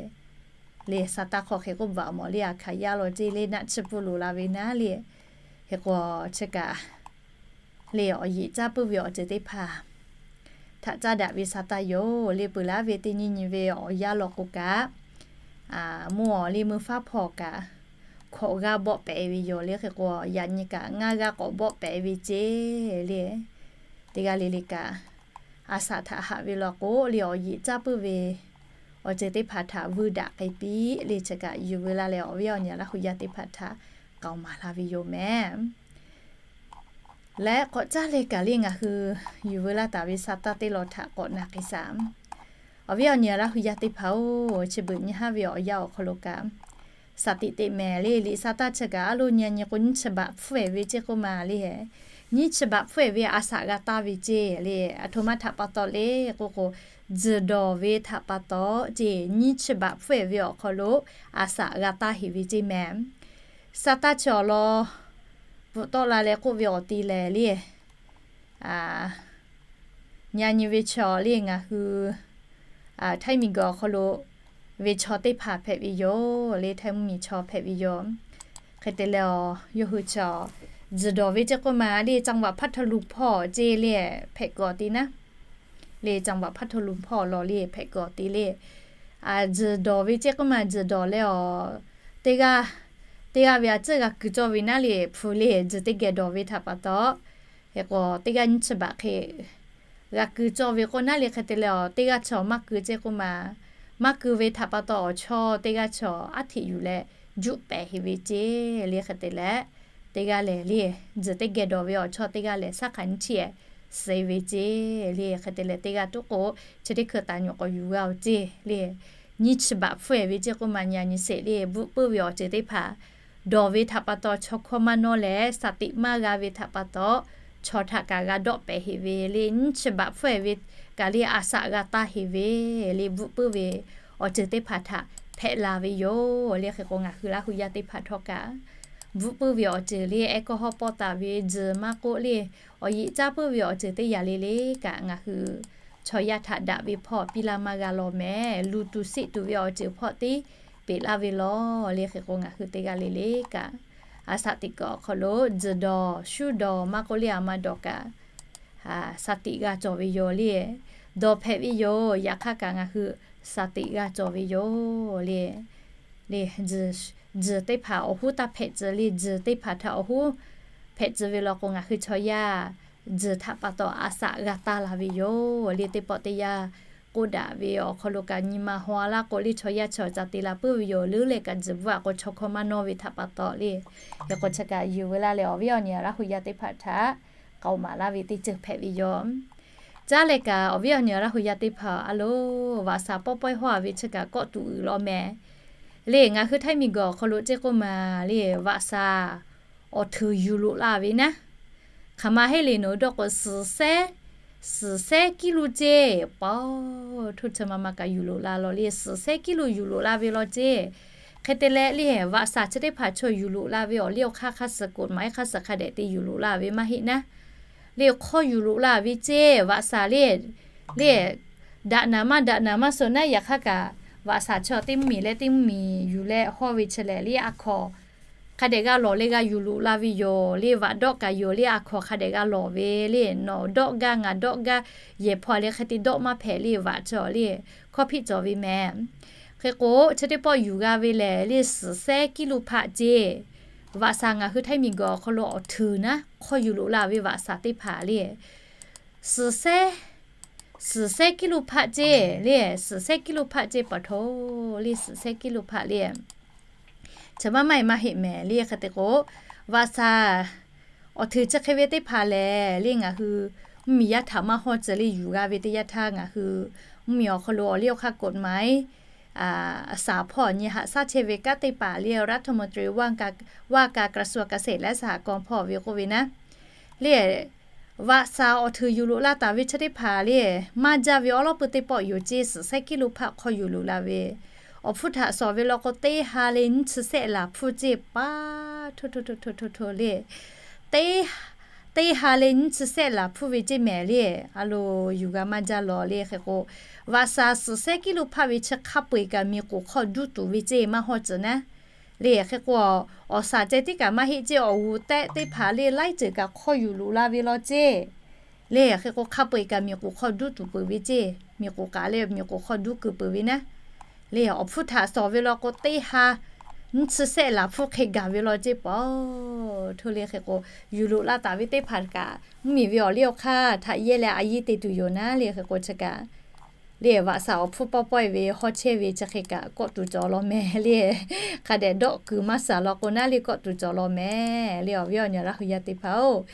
le sa taˇ hk'aw hk'e k'oˆ baˬ mawˬ le, a hkaˍ yaˇ law ceˇ le, naˆ tsuhˇ pfuhˇ loꞈ la ve naˉ le. Hk'e k'o, chi kaꞈ le awˬ yeꞈ caˇ puiˉ ve awˬ ceuˬ teˇ hpaˍ htaꞈ caˇ daꞈ ve sa taˇ yoˬ le. Peuˬ laˇ ve teˇ nyiˇ nyi ve awˬ yaˇ law k'o kaꞈ, mvuhˇ awˬ le meuˇ faˉ hpawˇ kaꞈ hkawꞈ g'aˇ bawˆ pehˍ ve yoˬ le. Hk'e k'o, yaꞈ nyi kaꞈ ngaˇ g'aˇ k'awꞈ bawˆ pehˍ ve ceˇ le. Teˇ g'aˇ le le kaꞈ, a shaꞈ htaꞈ haꞈ ve law k'o le, awˬ yeꞈ caˇ puiˉ ve awˬ ceuˬ teˇ hpaˍ htaꞈ vuiˇ daꞈ k'ai piˇ le. Chi kaꞈ yuˬ veu laˇ leh, awˬ viˉ awˬ nyi Laˇ huˍ yaˇ teˇ hpaˍ htaꞈ k'aoˍ maˍ laˇ ve yoˬ mehˍ. Leh k'awꞈ caˇ leh kaꞈ le, ngaˬ hui yuˬ veu laˇ taˍ ve sa taˇ teˇ law htaꞈ k'awꞈ na k'ai shaˍ. Awˬ viˉ awˬ nyi Laˇ huˍ yaˇ teˇ hpaˍ-oˬ, chi beuꞈ nyi haˉ ve awˬ yanˇ awˬ hk'aw lo kaꞈ, shaˍ tiꞈ teꞈ mehˍ le. Liꞈ sa taˇ chi kaꞈ a loˇ nyi nyi k'o, nyiˇ chi baꞈ hpfuhˇ-ehˍ ve ceˇ k'oˆ ma le. Nyiˇ chi baꞈ hpfuhˇ-ehˍ ve a shaꞈ g'a taˇ ve ceˇ le. Aˬ htoꞈ ma htaꞈ pa taw le k'oˆ k'o, tzuhˬ dawˬ ve htaꞈ pa taw ceˇ. Nyiˇ chi baꞈ hpfuhˇ-ehˍ ve awˬ hk'aw lo a shaꞈ g'a taˇ heˍ ve ceˇ mehˍ. Sa taˇ chi awˬ lawn bvuhꞈ tawˆ la leh k'oˆ ve awˬ ti lehˬ le, nyi nyi ve chaw le, ngaˬ hui htaiˇ miˬ guiˬ awˬ hk'aw lo ve chaw teˇ hpaˍ hpehꞈ ve yoˬ le. Htaiˇ mvuhˇ miˬ chaw hpehꞈ ve yoˬ. Hk'e te leh, yawˇ hui chaw tzuhˬ dawˬ ve ceˇ k'oˆ ma le, จังหวัดพัทลุง hpawˇ ceˇ le, hpehꞈ kuiˬ awˬ ti naˉ le, จังหวัดพัทลุง hpawˇ law le, hpehꞈ kuiˬ awˬ ti le. Tzuhˬ dawˬ ve ceˇ k'oˆ ma, tzuhˬ dawˬ leh awˬ, teˇ g'aˇ, teˇ g'aˇ ve a tcuhˇ g'a keu cawˇ ve naˉ le, hpu le, tzuhˬ teˇ geh dawˬ ve htaꞈ pa taw, hk'e k'o teˇ g'aˇ nyiˇ chi baꞈ hk'e g'a keu cawˇ ve k'oˆ naˉ le. Hk'e te leh awˬ, teˇ g'aˇ chaw maˇ keu ceˇ k'oˆ ma, maˇ keu ve htaꞈ pa taw awˬ chawˇ teˇ g'aˇ chaw aˉ hteꞈ yuˬ leh juˆ pehˍ heˍ ve ceˇ le. Hk'e te leh, teˇ g'aˇ lehˬ le, tzuhˬ teˇ geh dawˬ ve awˬ chawˇ teˇ g'aˇ lehˬ, shaˉ hk'aˬ nyiˇ chi-ehˍ suh ve ceˇ le. Hk'e te leh, teˇ g'aˇ tuˉ k'o, chi teˇ hkui taˍ nyuꞈ k'awꞈ yuˬ g'a-oˬ ceˇ le. Nyiˇ chi baꞈ hpfuhˇ-ehˍ ve ceˇ k'oˆ ma, nyi nyi sheˍ le, bvuhꞈ puiˉ ve awˬ ceuˬ teˇ hpaˍ dawˬ ve htaꞈ pa taw, chaw hkawˇ maˇ nawˇ leh shaˍ tiꞈ maˇ g'a ve htaꞈ pa taw, chaw htaꞈ kaꞈ g'a dawˆ pehˍ heˍ ve le, nyiˇ chi baꞈ hpfuhˇ e ve kaꞈ le a shaꞈ g'a taˇ heˍ ve le, bvuhˆ puiˉ ve awˬ ceuˬ teˇ hpaˍ htaꞈ hpehꞈ la ve yoˬ le. Hk'e k'o ngaˬ hui Laˇ hu yaˇ teˇ hpaˍ htawˇ kaꞈ bvuhˆ puiˉ ve awˬ ceuˬ le, alcohol paw taˍ ve, tzuhˬ maˇ k'oˆ le, awˬ yeꞈ caˇ puiˉ ve awˬ ceuˬ teˇ yanˇ le le kaꞈ ngaˬ hui chaw yaˇ htaꞈ daꞈ ve hpawˇ piˇ laˇ maˇ g'a lawˬ mehˍ. Luˬ tuˬ siˆ tuˬ ve awˬ ceuˬ hpawˇ tiˉ peꞈ laˇ ve lawˬ le. Hk'e k'o ngaˬ hui teˇ g'aˇ le le kaꞈ a shaꞈ teꞈ kuiˬ awˬ hk'aw lo tzuhˬ dawˬ shuˉ dawˬ maˇ k'oˆ le a ma dawˬ kaꞈ shaˍ tiꞈ g'a cawˬ ve yoˬ le. Dawˬ hpehꞈ ve yoˬ. Yaꞈ hk'aˇ kaꞈ ngaˬ hui shaˍ tiꞈ g'a cawˬ ve yoˬ le. Le, tzuhˬ teˇ hpaˍ awˬ hoˉ taˇ hpehꞈ tcuh le. Tzuhˬ teˇ hpaˍ htaꞈ awˬ hoˉ hpehꞈ tcuh ve law k'o ngaˬ hui chaw yaˇ tzuhˬ htaꞈ pa taw a shaꞈ g'a taˇ la ve yoˬ le. Teˇ pawˆ teˇ yanˇ k'oˆ daꞈ ve awˬ hk'aw lo kaꞈ nyi ma haw a laˇ k'o le, chaw yaˇ chaw ca te la puiˉ ve yoˬ. Leuˉ leh kaꞈ tzuhˬ bvuhˆ a k'o chaw hkawˇ maˇ nawˇ ve htaꞈ pa taw le. Hk'e k'o chi kaꞈ yuˬ ve laˇ leh awˬ viˉ awˬ nyi Laˇ hu yaˇ teˇ hpaˍ htaꞈ k'aoˍ maˍ laˇ ve teˇ ceuˬ hpehꞈ ve yoˬ. Caˉ leh kaꞈ awˬ viˉ awˬ nyi Laˇ hu yaˇ teˇ hpaˍ a loˬ, vaꞈ shaˍ pawˆ pawehˇ hawˇ a ve chi kaꞈ kawˆ tuˬ uiˍ law mehˍ. Le ngaˬ hui Htaiˇ miˬ guiˬ awˬ hk'aw lo ceˇ k'oˆ ma le, vaꞈ shaˍ awˬ hteuˍ yuˬ loꞈ la ve naˉ, hk'aˬ ma heˆ le nawˬ hui dawˇ k'o suhˍ sehˉ, suhˍ sehˉ kiˇ lo ceˇ pawˇ htoˇ chi ma ma kaꞈ yuˬ loꞈ la law le. Suhˍ sehˉ kiˇ lo yuˬ loꞈ la ve law ceˇ. Hk'e te leh le vaꞈ shaˍ chi teˇ hpaˍ chaw yuˬ loꞈ la ve awˬ liˇ awˬ hk'aˇ hk'aˇ suh k'oˍ maˍ iˉ hk'aˇ suh hk'a dehꞈ te yuˬ loꞈ la ve maˇ heˆ naˉ. Le hk'awˇ yuˬ loꞈ la ve ceˇ vaꞈ shaˍ le. Le daꞈ naˍ maˇ daꞈ naˍ maˇ suh naˉ. Yaꞈ hk'aˇ kaꞈ vaꞈ shaˍ chaw teˇ mvuhˇ miˬ leh teˇ mvuhˇ miˬ yuˬ leh hawˇ ve chi lehˬ le a hkawnˍ hk'a dehꞈ g'a lawˬ le g'a yuˬ loꞈ la ve yoˬ le. Vaꞈ dawˆ kaꞈ yoˬ le a hkawnˍ hk'a dehꞈ g'a lawˬ ve le. Nawˬ dawˆ gaˇ ngaˬ dawˆ gaˇ yehˬ hpaw leh hk'e te dawˆ maˇ hpehꞈ le. Vaꞈ chaw le hkawˇ hpiˆ cawˬ ve mehˍ. Hk'e k'o chi teˇ pawˆ yuˬ g'a ve lehˬ le suhˍ sehˉ kiˇ lo hpaˆ ceˇ. Vaꞈ shaˍ ngaˬ hui Htaiˇ miˬ guiˬ awˬ hk'aw lo awˬ hteuˍ naˉ hk'awˇ yuˬ loꞈ la ve vaꞈ shaˍ teˇ hpaˍ le. Suhˍ sehˉ, suhˍ sehˉ kiˇ lo hpaˆ ceˇ le. Suhˍ sehˉ kiˇ lo hpaˆ ceˇ pa htoˇ le. Suhˍ sehˉ kiˇ lo hpaˆ le. Chi maˇ maˇ e maˇ heˆ mehˍ le. Hk'e te k'o vaꞈ shaˍ awˬ hteuˍ chi hk'e ve teˇ hpaˍ lehˬ le ngaˬ hui mvuhˇ miˬ yaˇ htaꞈ maˇ hawˇ tcuh le yuˬ g'a ve teˇ yanˇ htaˇ ngaˬ hui mvuhˇ miˬ awˬ hk'aw lo awˬ liˇ awˬ hk'aˇ กฎหมาย shaˍ hpawˇ nyi haꞈ shaˉ chehˇ ve kanˉ teˇ hpaˍ le รัฐมนตรีว่าการ ว่าการกระทรวงเกษตรและสหกรณ์ hpawˇ ve k'oˆ ve naˉ le vaꞈ shaˍ awˬ hteuˍ yuˬ loꞈ la taˍ ve chi teˇ hpaˍ le maˇ jaˇ ve awˉ lawˉ pui teˇ pawˆ yoˬ ceˇ. Suhˍ sehˉ kiˇ lo hpaˆ hk'awˇ yuˬ loꞈ la ve awˬ hpfuhˇ htaꞈ shawˍ ve law k'o teˇ ha leh nyiˇ chi sehˆ laˬ hpfuhˇ ceˇ pa htoˇ htoˇ htoˇ htoˇ htoˇ htoˇ le. Teˇ, teˇ ha leh nyiˇ chi sehˆ laˬ hpfuhˇ ve ceˇ mehˍ le. A lo yuˬ g'a maˇ jaˇ law le. Hk'e k'o vaꞈ shaˍ suhˍ sehˉ kiˇ lo hpaˆ ve chi hk'a peu eˬ kaꞈ miˬ k'oˍ hk'aw duˇ tuˬ ve ceˇ maˇ hawˇ tcuh naˉ le. Hk'e k'o awˬ shaˍ ceh tiˉ kaꞈ maˇ heˆ ceˇ. Awˬ g'uˬ tehˆ teˇ hpaˍ le laiˉ ceuˬ kaꞈ hk'awˇ yuˬ loꞈ la ve law ceˇ le. Hk'e k'o hk'a peu eˬ kaꞈ miˬ k'oˍ hk'aw duˇ tuˬ peuˬ ve ceˇ. Miˬ k'oˍ kaꞈ le miˬ k'oˍ hk'aw duˇ keu peuˬ ve naˉ le. Awˬ hpfuhˇ htaꞈ shawˍ ve law k'o teˇ ha nyiˇ chi sehˆ laˬ hpfuhˇ hk'e gaˬ ve law ceˇ pa htoˇ le. Hk'e k'o yuˬ loꞈ la taˍ ve teˇ hpaˍ kaꞈ mvuhˇ miˬ ve awˬ liˇ awˬ hk'aˇ htaꞈ yehˇ leh a yiˇ te tuˬ yoˬ naˉ le. Hk'e k'o chi kaꞈ le vaꞈ shaˍ awˬ hpfuhˇ pawˆ pawehˇ ve hawˇ chehˇ ve chi hk'e kaꞈ kawˆ tuˬ cawˬ law mehˍ le. Hk'a dehꞈ dawˆ kuiˬ maˇ shaˍ law k'o naˉ le kawˆ tuˬ cawˬ law mehˍ le. Awˬ viˉ awˬ nyi Laˇ hu yaˇ teˇ hpaˍ-oˬ,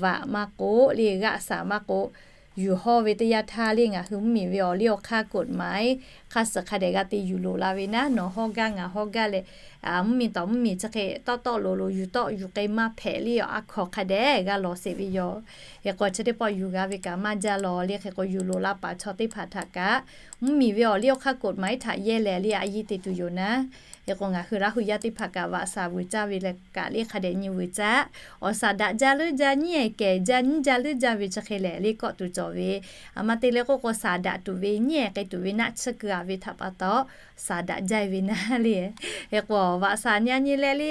vaꞈ maˇ k'oˆ le g'aˆ shaˍ maˇ k'oˆ yuˬ hawˇ ve teˇ yanˇ htaˇ le ngaˬ hui mvuhˇ miˬ ve awˬ liˇ awˬ hk'aˇ กฎหมาย hk'a suhˍ hk'a dehꞈ g'a te yuˬ loꞈ la ve naˉ. Nawˬ hawˇ gaˇ ngaˬ hawˇ gaˇ leh mvuhˇ miˬ tawˍ mvuhˇ miˬ chi hk'e tawˆ tawˆ loˍ loˍ yuˬ tawˆ yuˬ k'ai maˇ hpehꞈ le. Awˬ a hkawnˍ hk'a dehꞈ g'a lawˬ sheˍ ve yoˬ. Hk'e k'o chi teˇ pawˆ yuˬ g'a ve kaꞈ maˇ jaˇ law le. Hk'e k'o yuˬ loꞈ la paˍ chaw teˇ hpaˍ htaꞈ kaꞈ mvuhˇ miˬ ve awˬ liˇ awˬ hk'aˇ กฎหมาย htaꞈ yehˇ leh le a yiˇ te tuˬ yoˬ naˉ. Hk'e k'o ngaˬ hui Laˇ hu yaˇ teˇ hpaˍ kaꞈ vaꞈ shaˍ vuiˬ caˇ ve leh kaꞈ le hk'a dehꞈ nyi vuiˬ caˇ. Awˬ shaˍ daꞈ jaˇ leuˉ jaˇ nyiˉ ehˍ kehˬ jaˇ nyiˉ jaˇ leuˉ jaˇ ve chi hk'e lehˬ le kawˆ tuˬ cawˬ ve. A ma te leh k'oˆ k'o shaˍ daꞈ tuˬ ve nyiˉ ehˍ k'ai tuˬ ve naˆ tsuhˇ keu a ve htaꞈ pa taw shaˍ daꞈ jaˇ ve naˉ le. Hk'e k'o vaꞈ shaˍ nyi a nyi leh le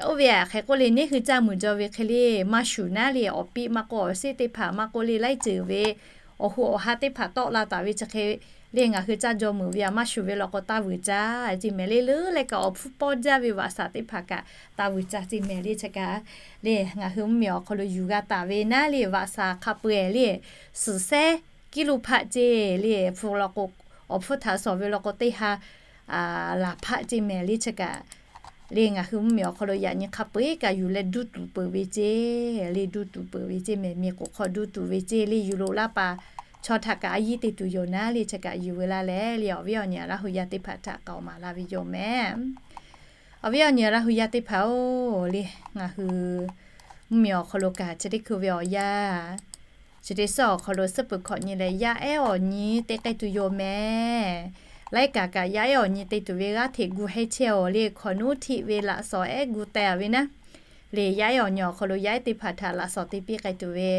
oˇ ve hk'e k'oˆ le neˇ hui caˇ muiˬ jaw ve hk'e le maˇ shuˍ naˉ le. Awˬ piˇ maˇ k'oˆ awˬ seˉ teˇ hpaˍ maˇ k'oˆ le laiˉ ceuˬ ve awˬ hu awˬ ha teˇ hpaˍ tawˆ la taˍ ve chi hk'e le ngaˬ hui caˇ jaw muiˬ ve a maˇ shuˍ ve law k'o taˇ vuiˬ caˇ ceˇ mehˍ le. Leuˉ leh kaꞈ awˬ hpfuhˇ pawˇ jaˇ ve vaꞈ shaˍ teˇ hpaˍ kaꞈ taˇ vuiˬ caˇ ceˇ mehˍ le. Chi kaꞈ le ngaˬ hui mvuhˇ miˬ awˬ hk'aw lo yuˬ g'a taˍ ve naˉ le vaꞈ shaˍ hk'a peu eˬ le suhˍ sehˉ kiˇ lo hpaˆ ceˇ le hpu law k'o awˬ hpfuhˇ htaꞈ shawˍ ve law k'o teˇ ha laˬ hpaˆ ceˇ mehˍ le. Chi kaꞈ le ngaˬ hui mvuhˇ miˬ awˬ hk'aw lo yaꞈ nyi hk'a peu eˬ kaꞈ yuˬ leh duˇ tuˬ peuˬ ve ceˇ le duˇ tuˬ peuˬ ve ceˇ mehˍ. Miˬ k'oˍ hk'aw duˇ tuˬ ve ceˇ le yuˬ loꞈ laˇ paˍ chaw htaꞈ kaꞈ a yiˇ te tuˬ yoˬ naˉ le. Chi kaꞈ yuˬ ve laˇ leh le awˬ viˉ awˬ nyi Laˇ hu yaˇ teˇ hpaˍ htaꞈ k'aoˍ maˍ la ve yoˬ mehˍ. Awˬ viˉ awˬ nyi Laˇ hu yaˇ teˇ hpaˍ-oˬ le ngaˬ hui Mvuhˇmiˬ awˬ hk'aw lo kaꞈ chi teˇ hkui ve awˬ yanˇ, chi teˇ suhˉ awˬ hk'aw lo suhˉ peuˬ hkawꞈ nyi leh yaˇ ehˉ awˬ nyi te k'ai tuˬ yoˬ mehˍ. Laiˉ kaꞈ kaꞈ yaˇ ehˉ awˬ nyi te tuˬ ve g'aˇ hteꞈ gu hehˉ chehˇ-oˬ le. Hkawꞈ nuˉ htiˆ ve laꞈ shawnˍ ehˉ gu teh ve naˉ le, yaˇ ehˉ awˬ nyi awˬ hk'aw lo yaˇ ehˉ teˇ hpaˍ htaꞈ laꞈ shawnˍ te piˇ k'ai tuˬ ve,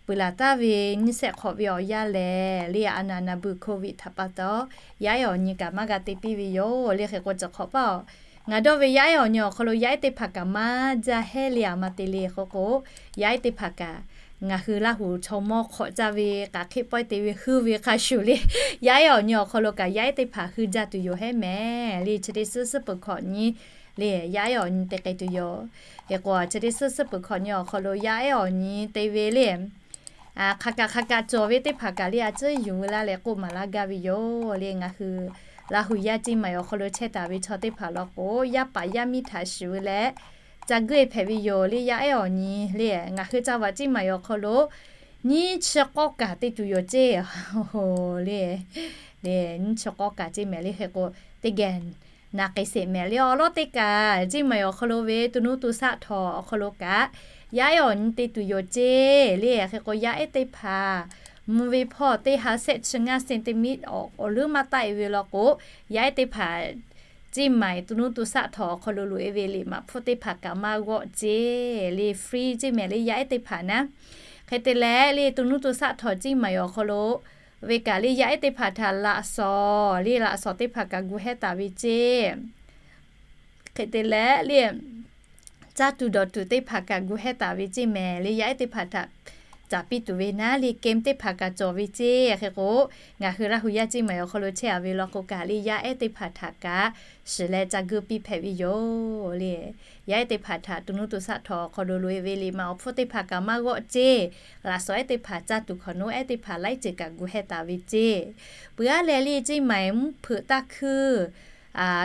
peuˬ laˬ taˍ ve nyiˇ shehˆ hk'awꞈ ve awˬ yanˇ lehˬ le, a naˍ naˍ beuˬ Covid htaꞈ pa taw, yaˇ ehˉ awˬ nyi kaꞈ maˇ g'a te piˇ ve yoˬ le. Hk'e k'o, chi hk'awꞈ paˇ-oˬ, ngaˬ dawˇ ve yaˇ ehˉ awˬ nyi awˬ hk'aw lo yaˇ ehˉ teˇ hpaˍ kaꞈ maˇ jaˇ hehˉ le, a ma te le. Hk'e k'o, yaˇ ehˉ teˇ hpaˍ kaꞈ ngaˬ hui Laˇ huˍ chaw mawˇ hk'awꞈ caˇ ve k'aꞈ hk'eˆ pawehˇ te ve heuˆ ve hk'a shuˍ le, yaˇ ehˉ awˬ nyi awˬ hk'aw lo kaꞈ yaˇ ehˉ teˇ hpaˍ hui jaˇ tuˬ yoˬ hehˉ mehˍ le. Chi teˇ suhˉ suhˉ peuˬ hkawꞈ nyi le, yaˇ ehˉ awˬ nyi te k'ai tuˬ yoˬ. Hk'e k'o, chi teˇ suhˉ suhˉ peuˬ hkawꞈ nyi awˬ hk'aw lo yaˇ ehˉ awˬ nyi te ve le, hk'aˬ kaꞈ hk'aˬ kaꞈ cawˬ ve teˇ hpaˍ kaꞈ le, a ciˉ yuˬ ve laˇ leh k'oˆ maˍ laˇ gaˇ ve yoˬ le. Ngaˬ hui Laˇ huˍ yaˇ Ceˇ maiˍ awˬ hk'aw lo chehˇ taˍ ve chaw teˇ hpaˍ law k'o, yaˇ paˍ yaˇ miˇ htaꞈ shiˍ ve leh ca guˇ e hpehꞈ ve yoˬ le. Yaˇ ehˉ awˬ nyi le, ngaˬ hui ca vaꞈ Ceˇ maiˍ awˬ hk'aw lo nyiˇ chi k'awˇ kaꞈ te tuˬ yoˬ ceˇ le. Nyiˇ chi k'awˇ kaꞈ ceˇ mehˍ le. Hk'e k'o, teˇ geh naˍ k'ai sheˍ mehˍ le. Awˬ lawn teˇ kaꞈ Ceˇ maiˍ awˬ hk'aw lo ve to nuˇ to shaˆ htawꞈ awˬ hk'aw lo kaꞈ yaˇ ehˉ awˬ nyi te tuˬ yoˬ ceˇ le. Hk'e k'o, yaˇ ehˉ teˇ hpaˍ mvuh ve hpawˇ teˇ ha shehˆ chi ngaˇ centimeter awˬ leuˉ maˇ taˆ e ve law k'o, yaˇ ehˉ teˇ hpaˍ Ceˇ maiˍ to nuˇ to shaˆ htawꞈ awˬ hk'aw lo loꞈ e ve liꞈ maꞈ hpfuhˇ teˇ hpaˍ kaꞈ maˇ g'awˆ ceˇ le. Free ceˇ mehˍ le, yaˇ ehˉ teˇ hpaˍ naˉ. Hk'e te leh le, to nuˇ to shaˆ htawꞈ Ceˇ maiˍ awˬ hk'aw lo ve kaꞈ le, yaˇ ehˉ teˇ hpaˍ htaꞈ laꞈ shawnˍ le, laꞈ shawnˍ teˇ hpaˍ kaꞈ gu hehˉ taˍ ve ceˇ. Hk'e te leh le, caˇ tuˬ dawˬ tuˬ teˇ hpaˍ kaꞈ gu hehˉ taˍ ve ceˇ mehˍ le. Yaˇ ehˉ teˇ hpaˍ htaꞈ caˍ piˇ tuˬ ve naˉ le, camp teˇ hpaˍ kaꞈ cawˬ ve ceˇ. Hk'e k'o, ngaˬ hui Laˇ huˍ yaˇ Ceˇ maiˍ awˬ hk'aw lo chehˇ a ve law k'o kaꞈ le, yaˇ ehˉ teˇ hpaˍ htaꞈ kaꞈ shiˍ leh ca guˇ piˇ hpehꞈ ve yoˬ le. Yaˇ ehˉ teˇ hpaˍ htaꞈ to nuˇ to shaˆ htawꞈ awˬ hk'aw lo loꞈ e ve liꞈ maꞈ awˬ hpfuhˇ teˇ hpaˍ kaꞈ maˇ g'awˆ ceˇ. Laꞈ shawnˍ ehˉ teˇ hpaˍ, caˇ tuˬ hkawꞈ nuˉ ehˉ teˇ hpaˍ laiˉ ceuˬ kaꞈ gu hehˉ taˍ ve ceˇ. Peuˬ aˉ leh le, Ceˇ maiˍ mvuhˇ hpeuꞈ taˇ hkuiˇ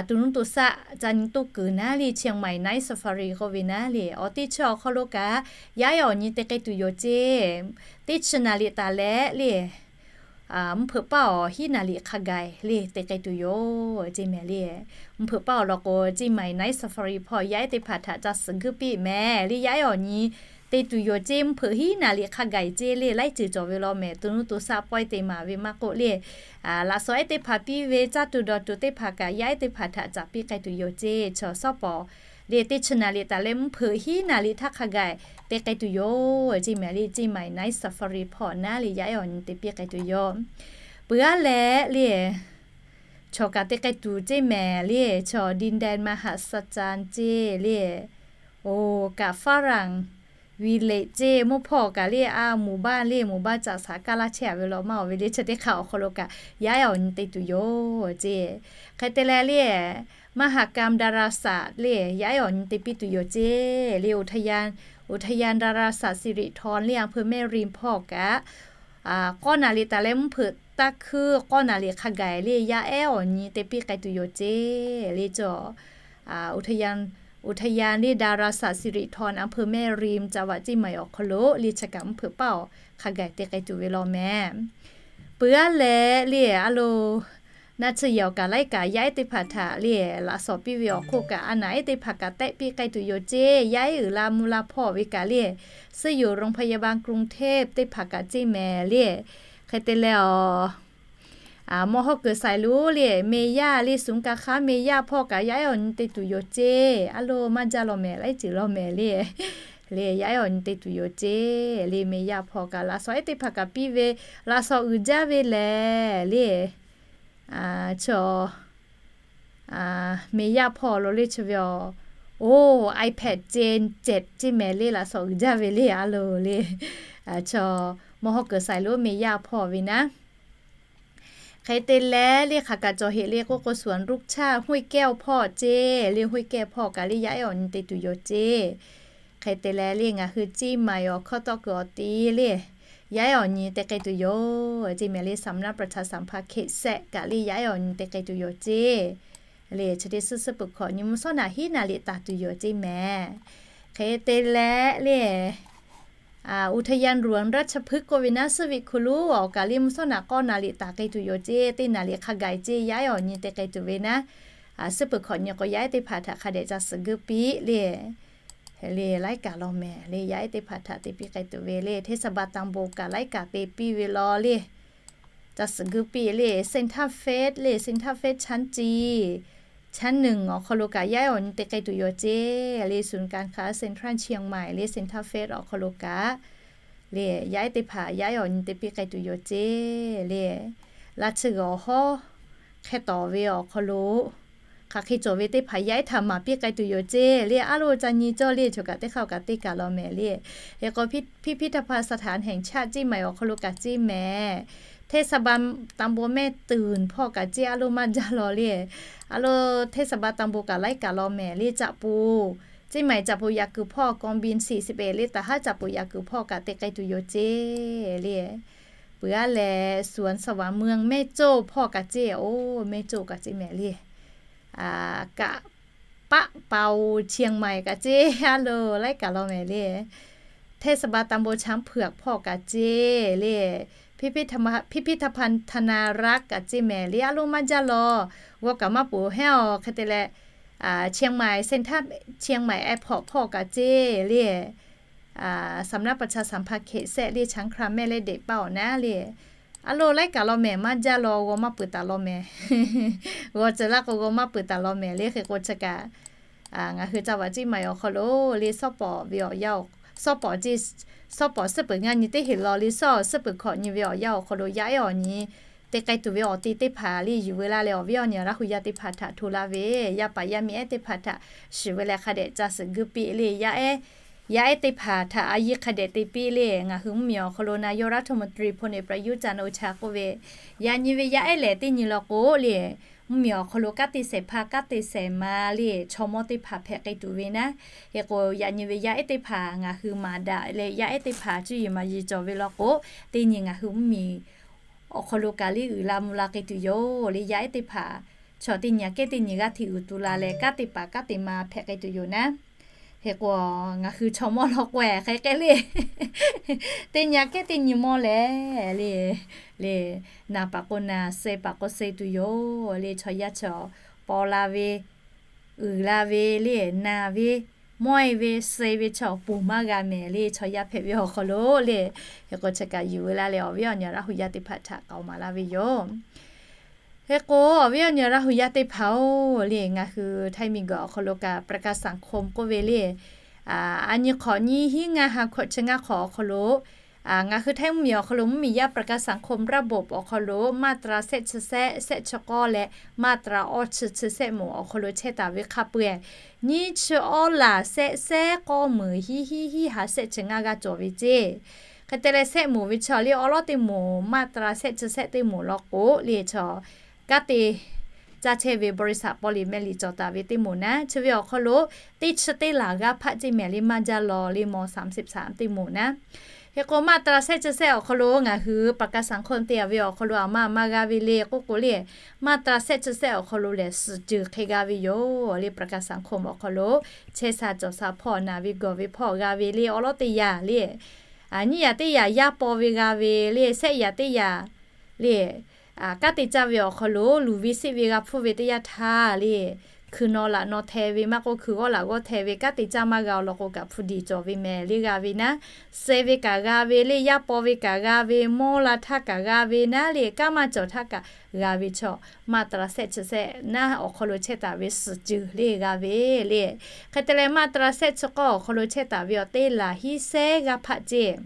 to nuˇ to shaˆ ca nyi toˇ kuiˬ naˉ le, Chiang Mai Night Safari k'oˆ ve naˉ le, awˬ teˇ chi awˬ hk'aw lo kaꞈ yaˇ ehˉ awˬ nyi te k'ai tuˬ yoˬ ceˇ. Teˇ chi naˍ liꞈ taˍ leh le, mvuhˇ hpeuꞈ paˇ awˬ hiˉ naˍ liꞈ hk'a gaˬ le te k'ai tuˬ yoˬ ceˇ mehˍ le. Mvuhˇ hpeuꞈ paˇ awˬ lawn k'o, Ceˇ maiˍ Night Safari hpawˇ yaˇ ehˉ teˇ hpaˍ htaꞈ ca suhˍ guˇ piˇ mehˍ le. Yaˇ ehˉ awˬ nyi te tuˬ yoˬ ceˇ. Mvuhˇ hpeuꞈ hiˉ naˍ liꞈ hk'a gaˬ ceˇ le, laiˉ ceuˬ cawˬ ve law mehˍ, to nuˇ to shaˆ pawehˇ te maˍ ve maˇ k'oˆ le, laꞈ shawnˍ ehˉ teˇ hpaˍ piˇ ve, caˇ tuˬ dawˬ tuˬ teˇ hpaˍ kaꞈ yaˇ ehˉ teˇ hpaˍ htaꞈ caˍ piˇ k'ai tuˬ yoˬ ceˇ. Chaw shawˉ pawˍ le, teˇ chi naˍ liꞈ taˍ leh mvuhˇ hpeuꞈ hiˉ naˍ liꞈ htaˇ hk'a gaˬ te k'ai tuˬ yoˬ ceˇ mehˍ le. Ceˇ maiˍ Night Safari hpawˇ naˉ le, yaˇ ehˉ awˬ nyi te piˇ k'ai tuˬ yoˬ. Peuˬ aˉ leh le, chaw kaꞈ te k'ai tuˬ ceˇ mehˍ le. Chaw Dinden Mahasachan ceˇ le, oˬ kaꞈ Farang Village ceˇ, mvuhˇ hpawˇ kaꞈ le, a หมู่บ้าน le, หมู่บ้าน caꞈ shaˍ kaˇ laˇ chehˇ a ve law maˇ oˬ ve le. Chi teˇ hk'aˇ awˬ hk'aw lo kaꞈ yaˇ ehˉ awˬ nyi te tuˬ yoˬ ceˇ. Hk'e te leh le, Mahakam Darasat le, yaˇ ehˉ awˬ nyi te piˇ tuˬ yoˬ ceˇ le. อุทยาน อุทยานดาราศาสตร์สิริธร le, อำเภอแม่ริม hpawˇ kaꞈ k'awˇ naˍ liꞈ taˍ leh mvuhˇ hpeuꞈ taˇ hkuiˇ k'awˇ naˍ liꞈ hk'a gaˬ le, yaˇ ehˉ awˬ nyi te piˇ k'ai tuˬ yoˬ ceˇ le. Chaw อุทยาน อุทยาน le, ดาราศาสตร์สิริธร อำเภอแม่ริม จังหวัดเชียงใหม่ awˬ hk'aw lo le, chi kaꞈ mvuhˇ hpeuꞈ paˇ awˬ hk'a gaˬ te k'ai tuˬ ve law mehˍ. Peuˬ aˉ leh le, a lo, naˆ tsuhˇ yehˬ awˬ kaꞈ laiˉ kaꞈ yaˇ ehˉ teˇ hpaˍ htaꞈ le, laꞈ shawnˍ piˇ ve awˬ hk'oˆ kaꞈ a naˍ ehˉ teˇ hpaˍ kaꞈ tehˆ piˇ k'ai tuˬ yoˬ ceˇ. Yaˇ ehˉ uiˍ la mvuh la hpawˇ ve kaꞈ le, ซึ่งอยู่โรงพยาบาลกรุงเทพ teˇ hpaˍ kaꞈ ceˇ mehˍ le. Hk'e te leh awˬ, mawˇ hawˉ kuiˬ saiˍ lonˉ le, เมย่า le, ศูนย์การค้าเมย่า hpawˇ kaꞈ yaˇ ehˉ awˬ nyi te tuˬ yoˬ ceˇ. A lo, maˇ jaˇ law mehˍ, laiˉ ceuˬ law mehˍ le. Le, yaˇ ehˉ awˬ nyi te tuˬ yoˬ ceˇ le. เมย่า hpawˇ kaꞈ laꞈ shawnˍ ehˉ teˇ hpaˍ kaꞈ piˇ ve, laꞈ shawnˍ uiˍ jaˇ ve lehˬ le, chaw เมย่า hpawˇ lo le, chi ve awˬ, oˬ, iPad ceˇ, ceˇ mehˍ le, laꞈ shawnˍ uiˍ jaˇ ve le. A lo le, chaw, mawˇ hawˉ kuiˬ saiˍ lonˉ เมย่า hpawˇ ve naˉ. Hk'e te leh le, hk'aˬ kaꞈ cawˬ heꞈ le k'oˆ k'o, สวนรุกชาติ ห้วยแก้ว hpawˇ ceˇ le. ห้วยแก้ว hpawˇ kaꞈ le, yaˇ ehˉ awˬ nyi te tuˬ yoˬ ceˇ. Hk'e te leh le, ngaˬ hui Ceˇ maiˍ awˬ hkawˇ tawˆ kuiˬ awˬ ti le, yaˇ ehˉ awˬ nyi te k'ai tuˬ yoˬ ceˇ mehˍ le. สำนักประชาสัมพันธ์เขตแซะ kaꞈ le, yaˇ ehˉ awˬ nyi te k'ai tuˬ yoˬ ceˇ. Le, chi teˇ suhˉ suhˉ peuˬ hkawꞈ nyi mvuhˇ shawˉ naꞈ hiˉ naˍ liꞈ taˍ tuˬ yoˬ ceˇ mehˍ. Hk'e te leh le, อุทยานหลวงราชพฤกษ์ k'oˆ ve naˉ, suhˉ ve hku lonˉ awˬ kaꞈ le, mvuhˇ shawˉ naꞈ k'awˇ naˍ liꞈ taˍ k'ai tuˬ yoˬ ceˇ. Teˇ naˍ liꞈ hk'a gaˬ ceˇ, yaˇ ehˉ awˬ nyi te k'ai tuˬ ve naˉ. Suhˉ peuˬ hkawꞈ nyi k'o, yaˇ ehˉ teˇ hpaˍ htaꞈ hk'a dehꞈ ca suhˍ guˇ piˇ le. le laiˉ kaꞈ law mehˍ le, yaˇ ehˉ teˇ hpaˍ htaꞈ te piˇ k'ai tuˬ ve le, เทศบาลตำบล kaꞈ laiˉ kaꞈ te piˇ ve law le. Ca suhˍ guˇ piˇ le, Santa Fe le, Santa Fe chancin, chancin awˬ hk'aw lo kaꞈ yaˇ ehˉ awˬ nyi te k'ai tuˬ yoˬ ceˇ le, ศูนย์การค้าเซ็นทรัลเชียงใหม่ le, Santa Fe awˬ hk'aw lo kaꞈ le, yaˇ ehˉ teˇ hpaˍ yaˇ ehˉ awˬ nyi te piˇ k'ai tuˬ yoˬ ceˇ le. Laˇ chi g'awˬ hawˉ hk'e tawˍ ve awˬ hk'aw lo hk'aˬ hk'e cawˬ ve teˇ hpaˍ yaˇ ehˉ htaꞈ maˍ piˇ k'ai tuˬ yoˬ ceˇ le. Aˉ loˇ ca nyi cawˇ le, choˬ kaꞈ teˇ hk'aˇ kaꞈ teˇ kaꞈ law mehˍ le. Hk'e k'o, พิพิธภัณฑ์สถานแห่งชาติ ceˇ maiˍ awˬ hk'aw lo kaꞈ ceˇ mehˍ, เทศบาลตำบลแม่ตื่น hpawˇ kaꞈ ceˇ, aˉ loˇ maˇ jaˇ law le. Aˉ loˇ เทศบาลตำบล kaꞈ laiˉ kaꞈ law mehˍ le, caꞈ pu, ceˇ maiˍ caꞈ pu yaꞈ kuiˬ hpawˇ กองบิน สี่สิบเอ็ด le, taˍ haˉ caꞈ pu yaꞈ kuiˬ hpawˇ kaꞈ te k'ai tuˬ yoˬ ceˇ le. Peuˬ aˉ lehˬ, สวนสวรรค์เมืองแม่โจ้ hpawˇ kaꞈ ceˇ, oˇ แม่โจ้ kaꞈ ceˇ mehˍ le. Kaꞈ ปะเปา เชียงใหม่ kaꞈ ceˇ, aˉ loˇ laiˉ kaꞈ law mehˍ le. เทศบาลตำบลช้างเผือก hpawˇ kaꞈ ceˇ le. พิพิธภัณฑ์ธนารักษ์ kaꞈ ceˇ mehˍ le, aˉ loˇ maˇ jaˇ law. G'aw kaꞈ maˇ peuˬ heˉ awˬ hk'e te leh, เชียงใหม่ เซ็นทรัล เชียงใหม่ แอร์พอร์ต hpawˇ kaꞈ ceˇ le. สำนักประชาสัมพันธ์เขต sehˆ le, ช้างคลาน แม่และเด็ก paˇ awˬ naˉ le. Aˉ loˇ laiˉ kaꞈ law mehˍ, maˇ jaˇ law, g'aw maˇ peuˬ taˍ law mehˍ. G'aw ceuˬ laˇ k'o g'aw maˇ peuˬ taˍ law mehˍ le. Hk'e k'o chi kaꞈ ngaˬ hui ca vaꞈ ceˇ maiˍ awˬ hk'aw lo le, sawˉ pawˍ ve awˬ yanˇ, sawˉ pawˍ ceˇ, sawˉ pawˍ suhˉ peuˬ ngaˇ nyi teˇ heˍ law le, sawˉ suhˉ peuˬ hkawꞈ nyi ve awˬ yanˇ awˬ hk'aw lo yaˇ ehˉ awˬ nyi te k'ai tuˬ ve awˬ te teˇ hpaˍ le yuˬ ve laˇ leh, awˬ viˉ awˬ nyi Laˇ hu yaˇ teˇ hpaˍ htaꞈ hto laˇ ve, yaˇ paˍ yaˇ miˇ ehˉ teˇ hpaˍ htaꞈ shiˍ ve leh hk'a dehꞈ ca suhˍ guˇ piˇ le, yaˇ ehˉ, yaˇ ehˉ teˇ hpaˍ htaꞈ a yiˇ hk'a dehꞈ te piˇ le. Ngaˬ hui mvuhˇmiˬ awˬ hk'aw lo นายกรัฐมนตรี พลเอกประยุทธ์ จันทร์โอชา k'oˆ ve, yaꞈ nyi ve yaˇ ehˉ lehˬ teˇ nyi law k'o le, mvuhˇmiˬ awˬ hk'aw lo kanˉ te shehˍ hpaˇ kanˉ te shehˍ ma le, chaw mawˇ teˇ hpaˍ hpehꞈ k'ai tuˬ ve naˉ. Hk'e k'o, yaꞈ nyi ve yaˇ ehˉ teˇ hpaˍ ngaˬ hui maˍ daꞈ leh, yaˇ ehˉ teˇ hpaˍ cuˇ yiˍ maˍ yiˍ cawˬ ve law k'o, teˇ nyi ngaˬ hui mvuhˇmiˬ awˬ hk'aw lo kaꞈ le uiˍ la mvuh la k'ai tuˬ yoˬ le. Yaˇ ehˉ teˇ hpaˍ, chaw teˇ nyi aꞈ kehˉ teˇ nyi g'aˇ hteꞈ uiˍ tu la leh, kanˉ te paˍ kanˉ te ma hpehꞈ k'ai tuˬ yoˬ naˉ. Hk'e k'o, ngaˬ hui chaw mawˇ law k'o-e hk'e k'ai le, teˇ nyi aꞈ kehˉ teˇ nyi mawˇ leh le, le, naˬ paˍ k'o naˬ, suh paˍ k'o suh tuˬ yoˬ le. Chaw yaˇ chaw paw la ve, uiˍ la ve le, naˬ ve, mawˇ-e ve, suh ve chaw ponˬ maˇ g'a mehˍ le. Chaw yaˇ hpehꞈ ve awˬ hk'aw lo le, hk'e k'o chi kaꞈ yuˬ ve laˇ leh, awˬ viˉ awˬ nyi Laˇ hu yaˇ teˇ hpaˍ htaꞈ k'aoˍ maˍ laˇ ve yoˬ. Hk'e k'o, awˬ viˉ awˬ nyi Laˇ hu yaˇ teˇ hpaˍ-oˬ le, ngaˬ hui Htaiˇ miˬguiˬ awˬ hk'aw lo kaꞈ ประกันสังคม k'oˆ ve le, a nyi hk'awꞈ nyiˇ hinˉ ngaˇ ha hkawꞈ chi ngaˇ hk'awꞈ awˬ hk'aw lo, ngaˬ hui Htaiˇ mvuhˇmiˬ awˬ hk'aw lo mvuhˇmiˬ yaˇ ประกันสังคม ระบบ awˬ hk'aw lo มาตรา shehˆ chi shehˆ, shehˆ chi k'awˇ leh มาตรา awˇ chi chi shehˆ moˍ awˬ hk'aw lo chehˇ taˍ ve hk'a peu-eˬ, nyiˇ chi awˇ laˬ shehˆ shehˆ k'awˇ meunˍ hiˉ hiˉ hiˉ ha shehˆ chi ngaˇ g'aˇ cawˬ ve ceˇ. Hk'e te leh shehˆ moˍ ve chaw le awˉ lawˉ teˇ moˍ มาตรา shehˆ chi shehˆ teˇ moˍ law k'o le, chaw kanˉ te caˇ chehˇ ve บริษัท paw liꞈ meh liꞈ cawˬ taˍ ve teˇ moˍ naˉ, chi ve awˬ hk'aw lo teˇ chi teˇ laˬ g'aˇ hpaˆ ceˇ mehˍ le, maˇ jaˇ law le, mawˬ สามสิบสาม teˇ moˍ naˉ. Hk'e k'o มาตรา shehˆ chi shehˆ awˬ hk'aw lo ngaˬ hui ประกันสังคม te-a ve awˬ hk'aw lo aˬ ma aˬ ma g'a ve le k'oˆ k'o le, มาตรา shehˆ chi shehˆ awˬ hk'aw lo lehˬ suhˍ ceuˬ hk'e g'a ve yoˬ le. ประกันสังคม awˬ hk'aw lo chehˇ sha cawˬ sha hpawˇ, naˬ ve gawˬ ve hpawˇ g'a ve le, awˉ lawˉ teˇ yaꞈ le, nyiˇ yaꞈ teˇ yaꞈ yaˇ paw ve g'a ve le, shehˆ yaꞈ teˇ yaꞈ le, kanˉ te caˇ ve awˬ hk'aw lo luˬ ve siˆ ve g'a hpfuhˇ ve teˇ yanˇ htaˇ le, hkui naw laꞈ naw hteh ve maˇ k'oˆ, hkui g'awˇ laꞈ g'awˇ hteh ve kanˉ te caˇ maˇ g'a awˬ lawn k'o kaꞈ hpu diˬ cawˬ ve mehˍ le g'a ve naˉ, suh ve kaꞈ g'a ve le, yaˇ paw ve kaꞈ g'a ve, mawˇ la htaˇ kaꞈ g'a ve naˉ le, kanˉ maˇ cawˬ htaˇ kaꞈ g'a ve chaw มาตรา shehˆ chi shehˆ naˉ awˬ hk'aw lo chehˇ taˍ ve suhˍ ceuˬ le g'a ve le. Hk'e te leh มาตรา shehˆ chi k'awˇ awˬ hk'aw lo chehˇ taˍ ve awˬ teˇ laˬ hiˉ sehˉ g'aˇ hpaˆ ceˇ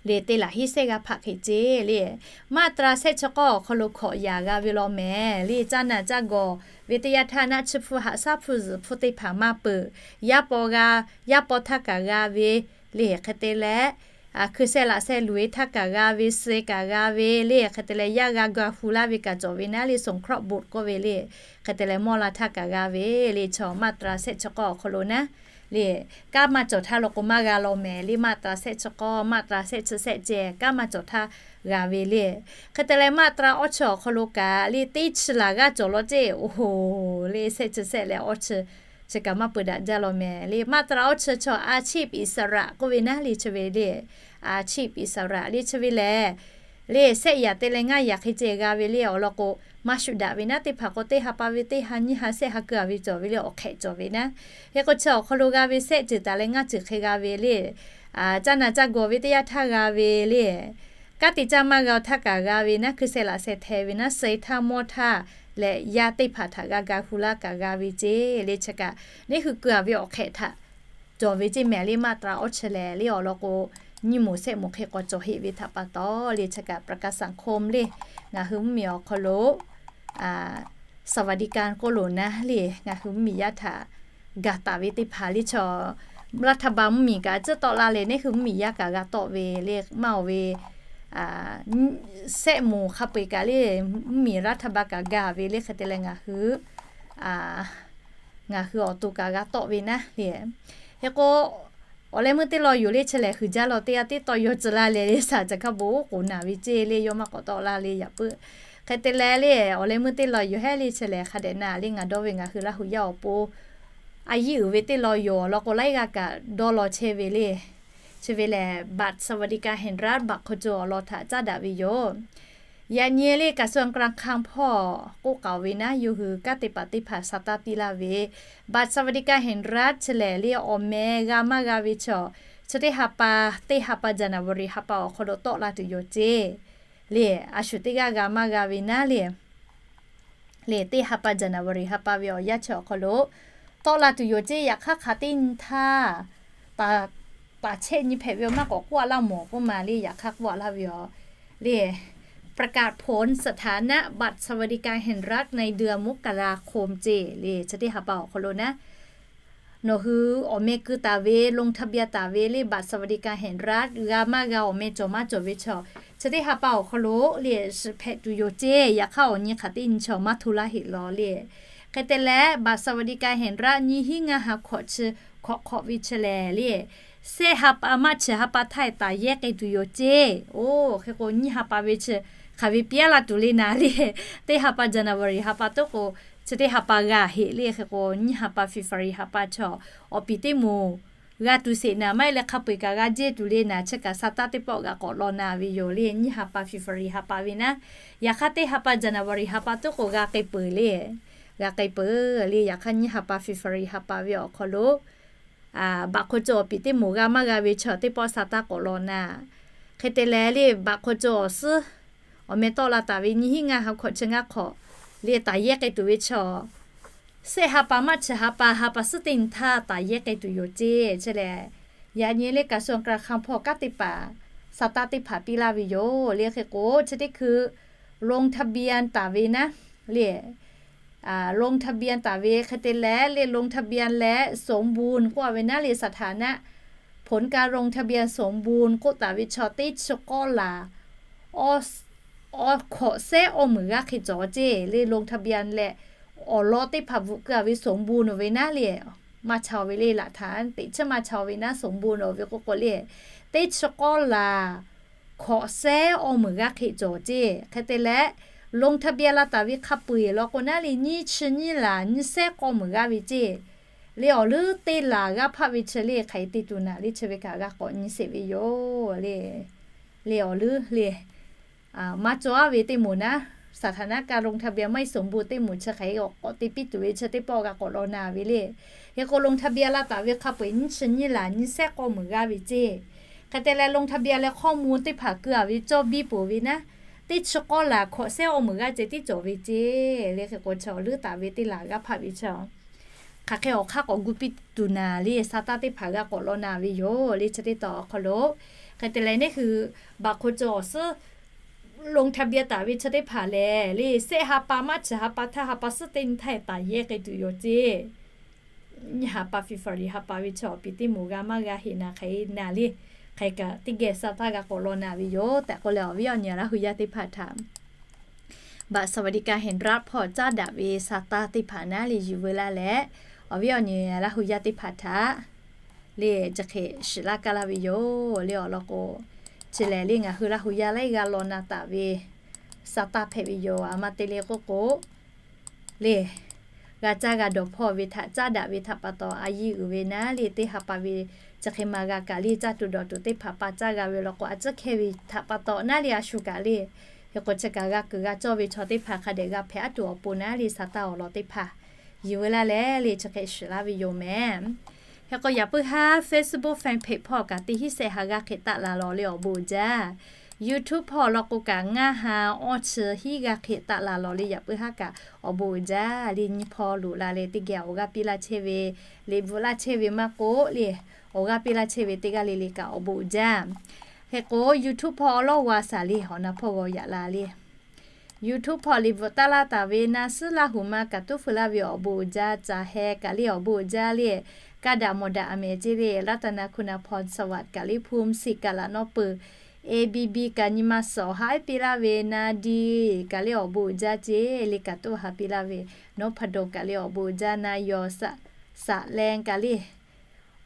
le, teˇ laˬ hiˉ sehˉ g'aˇ hpaˆ hk'e ceˇ le. มาตรา shehˆ chi k'awˇ awˬ hk'aw lo hkawꞈ yaꞈ g'a ve law mehˍ le, caˇ naˬ caˇ gawˬ ve teˇ yanˇ htaˇ naˆ tsuhˇ hpfuhˇ haꞈ shaˉ hpfuhˇ zuhꞈ hpfuhˇ teˇ hpaˍ maˇ peuˬ, yaˇ paw g'a, yaˇ paw htaˇ kaꞈ g'a ve le. Hk'e te leh hkui sheh laꞈ sheh luˬ ve htaˇ kaꞈ g'a ve, suh kaꞈ g'a ve le. Hk'e te leh yaˇ g'a ga hu laˇ ve kaꞈ cawˬ ve naˉ le, สงเคราะห์บุตร k'oˆ ve le. Hk'e te leh mawˇ la htaˇ kaꞈ g'a ve le, chaw มาตรา shehˆ chi k'awˇ awˬ hk'aw lo naˉ le, kanˉ maˇ cawˬ htaˇ law k'o maˇ g'a law mehˍ le. มาตรา shehˆ chi k'awˇ, มาตรา shehˆ chi shehˆ ceh kanˉ maˇ cawˬ htaˇ g'a ve le. Hk'e te leh มาตรา awˇ chi awˬ hk'aw lo kaꞈ le, teˇ chi laˬ g'aˇ cawˬ law ceˇ, oˬ hoˍ le, shehˆ chi shehˆ leh awˇ chi, chi kaꞈ maˇ peuˬ daꞈ jaˇ law mehˍ le. มาตรา awˇ chi chaw อาชีพอิสระ k'oˆ ve naˉ le, chi ve le, อาชีพอิสระ le, chi ve lehˬ le, sehˆ yaꞈ te leh ngaˇ yaꞈ hk'e ceh g'a ve le awˬ lawn k'o, maˇ shuˍ daꞈ ve naˉ, teˇ hpaˍ k'o teˇ ha pa ve teˇ ha nyiˇ ha sehˆ ha keu a ve cawˬ ve le, awˬ hk'ehꞈ cawˬ ve naˉ. Hk'e k'o chi awˬ hk'aw lo g'a ve sehˆ ceuˬ taˍ leh ngaˇ ceuˬ hk'e g'a ve le, caˇ na caˇ gawˬ ve teˇ yanˇ htaˇ g'a ve le, kanˉ te caˇ maˇ g'a-o htaˇ kaꞈ g'a ve naˉ, hkui sheh laꞈ sheh hteh ve naˉ, suh-e htaˇ mawˇ htaˇ leh yaˇ teˇ hpaˍ htaꞈ g'a ga hu laˇ kaꞈ g'a ve ceˇ le. Chi kaꞈ neˇ hui keu a ve awˬ hk'ehꞈ htaꞈ cawˬ ve ceˇ mehˍ le, maˇ tra awˇ chi lehˬ le awˬ lawn k'o, nyiˇ moˍ sehˆ moˍ hk'e k'awꞈ cawˬ heˆ ve htaꞈ pa taw le, chi kaꞈ ประกันสังคม le, ngaˬ hui mvuhˇmiˬ awˬ hk'aw lo สวัสดิการ k'oˆ loˬ naˉ le, ngaˬ hui mvuhˇmiˬ yaˇ htaꞈ ga taˍ ve teˇ hpaˍ le chaw, laˇ htaˇ ba mvuhˇmiˬ kaꞈ tcuhˉ tawˆ la leh neˇ hui mvuhˇmiˬ yaˇ kaꞈ g'a tawˆ ve le maˇ oˬ ve, sehˆ moˍ hk'a peu-eˬ kaꞈ le, mvuhˇmiˬ laˇ htaˇ ba kaꞈ ga ve le. Hk'e te leh ngaˬ hui ngaˬ hui awˬ to kaꞈ g'a tawˆ ve naˉ le. Hk'e k'o, awˬ leh meuˇ teˇ law yoˬ le chi lehˬ, huiˍ jaˇ law teˇ g'aˇ teˇ tawˆ yaw tcuh laˇ leh le, saˍ caˬ hkaˇ bon oˉ k'oˍ naˍ ve ceˇ le, yawˇ maˇ k'awꞈ tawˆ la le yaꞈ puiˉ. Hk'e te leh le, awˬ leh meuˇ teˇ law yoˬ hehˉ le chi lehˬ, hk'a dehꞈ na le ngaˬ dawˇ ve ngaˬ hui Laˇ hu yaˇ awˬ pon a yiˉ uiˍ ve teˇ law yoˬ awˬ lawn k'o, laiˉ g'aˇ kaꞈ dawˇ law chehˇ ve le. Chi ve lehˬ บัตรสวัสดิการแห่งรัฐ baꞈ hk'aw caw awˬ lawn htaꞈ caˉ daꞈ ve yoˬ. Yaꞈ nyi le กระทรวงการคลัง hpawˇ k'oˆ k'aoˍ ve naˉ, yawˇ hui kanˉ te paˍ teˇ hpaˍ sa taˇ piˇ laˇ ve บัตรสวัสดิการแห่งรัฐ chi lehˬ le awˬ meh g'a maˇ g'a ve chaw, chi teˇ ha pa, teˇ ha pa January ha pa awˬ hk'aw lo tawˆ la tuˬ yoˬ ceˇ le. A shu teˇ g'aˇ g'a maˇ g'a ve naˉ le, le teˇ ha pa January ha pa ve awˬ yanˇ chi awˬ hk'aw lo tawˆ la tuˬ yoˬ ceˇ. Yaꞈ hk'aˇ hk'aˬ teˇ nyi htaˇ taˍ chehˇ nyi hpehꞈ ve awˬ maˇ k'awꞈ k'oˆ a laˇ mawˬ k'oˆ ma le, yaꞈ hk'aˇ k'oˆ a laˇ ve yoˬ le. ประกาศผลสถานะบัตรสวัสดิการแห่งรัฐในเดือนมกราคม ceˇ le. Chi teˇ ha pa awˬ hk'aw lo naˉ, nawˬ hui awˬ meh keu taˍ ve, ลงทะเบียน taˍ ve le บัตรสวัสดิการแห่งรัฐ g'a maˇ g'a awˬ meh cawˬ maˇ cawˬ ve chaw, chi teˇ ha pa awˬ hk'aw lo le shiˍ hpehꞈ tuˬ yoˬ ceˇ. Yaꞈ hk'aˇ awˬ nyi hk'aˬ teˇ nyi chaw maˇ hto laˇ heˆ law le. Hk'e te leh บัตรสวัสดิการแห่งรัฐ nyiˇ hinˉ ngaˇ ha hkawꞈ chi hk'awꞈ hk'awꞈ ve chi lehˬ le, shehˆ ha pa maˇ chi ha pa htaˇ taˍ yehˇ k'ai tuˬ yoˬ ceˇ. Oˇ hk'e k'o nyiˇ ha pa ve chi hk'aˬ ve piˇ laˇ tuˬ le naˍ le. Teˇ ha pa January ha pa toˉ k'o, chi teˇ ha pa g'a heˆ le. Hk'e k'o nyiˇ ha pa February ha pa chaw awˬ piˍ teˇ moˍ g'a tuˬ sheˍ naˍ, maˇ heˆ leh hk'a peu-eˬ kaꞈ g'a jehˇ tuˬ le naˍ, chi kaꞈ sa taˇ teˇ pawˆ g'a k'awꞈ law na ve yoˬ le. Nyiˇ ha pa February ha pa ve naˉ, yaꞈ hk'aˇ teˇ ha pa January ha pa toˉ k'o g'a k'ai peuˬ le. G'a k'ai peuˬ le. Yaꞈ hk'aˇ nyiˇ ha pa February ha pa ve awˬ hk'aw lo บัตรคนจน awˬ piˍ teˇ moˍ g'a maˇ g'a ve chaw teˇ pawˆ sa taˇ k'awꞈ law na. Hk'e te leh le บัตรคนจน awˬ suhˉ awˬ meh tawˆ la taˍ ve nyiˇ hinˉ ngaˇ ha hkawꞈ chi ngaˇ hk'awꞈ le taˍ yehˇ k'ai tuˬ ve chaw, shehˆ ha pa maˇ chi ha pa, ha pa suhˉ teˇ nyi htaˇ taˍ yehˇ k'ai tuˬ yoˬ ceˇ. Chi lehˬ, yaꞈ nyi le กระทรวงการคลัง hpawˇ kanˉ te paˍ sa taˇ teˇ hpaˍ piˇ laˇ ve yoˬ le. Hk'e k'o chi teˇ hkui ลงทะเบียน taˍ ve naˉ le, ลงทะเบียน taˍ ve hk'e te leh le ลงทะเบียน leh สมบูรณ์ k'oˆ a ve naˉ le สถานะ ผลการลงทะเบียนสมบูรณ์ k'oˆ taˍ ve chaw teˇ chi k'awˇ laˬ awˬ hkawꞈ shehˆ awˬ meunˍ g'aˇ hk'e cawˬ ceˇ le. ลงทะเบียน leh awˬ lawn teˇ hpaˍ bvuhꞈ keu a ve สมบูรณ์ oˬ ve naˉ le, maˇ cha ve le, laꞈ htaꞈ teꞈ chiˉ maˇ cha ve naˉ สมบูรณ์ oˬ ve k'o k'o le, teˇ chi k'awˇ laˬ hkawꞈ shehˆ awˬ meunˍ g'aˇ hk'e cawˬ ceˇ. Hk'e te leh ลงทะเบียน la taˍ ve hk'a peu-eˬ law k'o naˉ le nyiˇ chi nyiˇ laˬ nyiˇ shehˆ k'awˇ meunˍ g'aˇ ve ceˇ. Le awˬ leuˉ teˇ laˬ g'aˇ hpaˆ ve chi le hk'aˬ hk'e te tuˬ naˍ le chi ve kaꞈ g'a k'awꞈ nyi sheˍ ve yoˬ le. Le awˬ leuˉ le maˇ cawˬ a ve teˇ moˍ naˉ, สถานะการลงทะเบียนไม่สมบูรณ์ teˇ moˍ chi hk'aˬ hk'e k'awꞈ te piˇ tuˬ ve chi teˇ pawˆ g'a k'awꞈ law na ve le. Hk'e k'o ลงทะเบียน la taˍ ve hk'a peu-eˬ nyiˇ chi nyiˇ laˬ nyiˇ shehˆ k'awˇ meunˍ g'aˇ ve ceˇ. Hk'e te leh ลงทะเบียน leh ข้อมูล teˇ hpaˍ keu a ve cawˇ biˇ peuˬ ve naˉ, teˇ chi k'awˇ laˬ hkawꞈ shehˆ awˬ meunˍ g'aˇ ceh tiˉ cawˬ ve ceˇ. Le hk'e k'o chi awˬ leuˉ taˍ ve teˇ laˬ g'aˇ hpaˆ ve chi hk'aˬ hk'e awˬ hk'aˇ k'awꞈ gu piˇ tuˬ naˍ le sa taˇ teˇ hpaˍ g'a k'awꞈ law na ve yoˬ le. Chi teˇ tawn awˬ hk'aw lo hk'e te leh neˇ hui บัตรคนจน awˬ suhˉ ลงทะเบียน taˍ ve chi teˇ hpaˍ lehˬ le shehˆ ha pa maˇ chi ha pa htaˇ ha pa suhˉ teˇ nyi htaˇ taˍ yehˇ k'ai tuˬ yoˬ ceˇ. Nyiˇ ha pa February ha pa ve chi awˬ piˍ teˇ moˍ g'a maˇ g'a heˆ naˍ hk'aˬ hk'e naˍ le, hk'aˬ hk'e kaꞈ teˇ geh sa taˇ g'a k'awꞈ law na ve yoˬ tehꞈ k'oˆ leh awˬ viˉ awˬ nyi Laˇ hu yaˇ teˇ hpaˍ htaꞈ บัตรสวัสดิการแห่งรัฐ hpawˇ caˉ daꞈ ve sa taˇ teˇ hpaˍ naˉ le yuˬ veu laˇ leh, awˬ viˉ awˬ nyi Laˇ hu yaˇ teˇ hpaˍ htaꞈ le chi hk'e shiˍ laˇ kaˇ laˇ ve yoˬ le. Awˬ lawn k'o, chi lehˬ le ngaˬ hui Laˇ hu yaˇ laiˉ g'aˇ law na taˍ ve sa taˇ hpehꞈ ve yoˬ. A ma te le k'oˆ k'o le, g'a caˇ g'a dawˬ hpawˇ ve htaꞈ caˇ daꞈ ve htaꞈ pa taw a yiˇ uiˍ ve naˉ le, teˇ ha pa ve chi hk'e ma g'a kaꞈ le, caˇ tuˬ dawˬ tuˬ teˇ hpaˍ pa caˇ g'a ve law k'o, a ciˉ hkehˇ ve htaꞈ pa taw naˉ le, a shu kaꞈ le. Hk'e k'o, chi kaꞈ g'a kuiˬ g'a cawˇ ve chaw teˇ hpaˍ hk'a dehꞈ g'a hpehꞈ aˉ tuˬ awˬ pon naˉ le, sa taˇ awˬ lawn teˇ hpaˍ yuˬ ve laˇ leh le, chi hk'e shiˍ laˇ ve yoˬ mehˍ. Hk'e k'o, yaꞈ puiˉ haˉ Facebook fan page hpawˇ kaꞈ teˇ hinˉ sehˆ ha g'aˇ hk'e taˆ la lawˬ le awˬ bon uiˍ jaˇ. YouTube hpawˇ law k'o kaꞈ ngaˇ ha awˇ chi hinˉ g'aˇ hk'e taˆ la lawˬ le, yaꞈ puiˉ haˉ kaꞈ awˬ bon uiˍ jaˇ le, nyiˇ hpawˇ loꞈ la leh teˇ geh awˬ g'aˇ piˇ laˇ chehˇ ve, liꞈ bvuhꞈ laˇ chehˇ ve maˇ k'oˆ le, awˬ g'aˇ piˇ laˇ chehˇ ve teˇ g'aˇ le le kaꞈ awˬ bon uiˍ jaˇ. Hk'e k'o, YouTube hpawˇ awˬ lawˉ g'a shaˍ le, awˬ na hpawˇ g'aw yaꞈ la le. YouTube hpawˇ liꞈ bvuhꞈ taˇ laˇ taˍ ve na suhˉ Laˇ huˍ ma kaꞈ tuˉ feu laˇ ve awˬ bon uiˍ jaˇ, caˬ heh kaꞈ le awˬ bon uiˍ jaˇ le, kaˇ daꞈ mawˬ daꞈ a mehˍ ceˇ le, Laˇtaˍnaˍ Hkuˇ naˍ Hpawnˍ Saˍ vaꞈ kaꞈ le, Hpu Msi kaꞈ laꞈ nawˉ peuˬ, A B B kaꞈ nyi ma suhˍ awˬ ha ehˉ piˇ laˇ ve, Na Di kaꞈ le awˬ bon uiˍ jaˇ ceˇ le, kaꞈ tuˉ ha piˇ laˇ ve, Nawˉ Hpaˍ dawˬ kaꞈ le awˬ bon uiˍ jaˇ, na yawˬ Saˍ leh kaꞈ le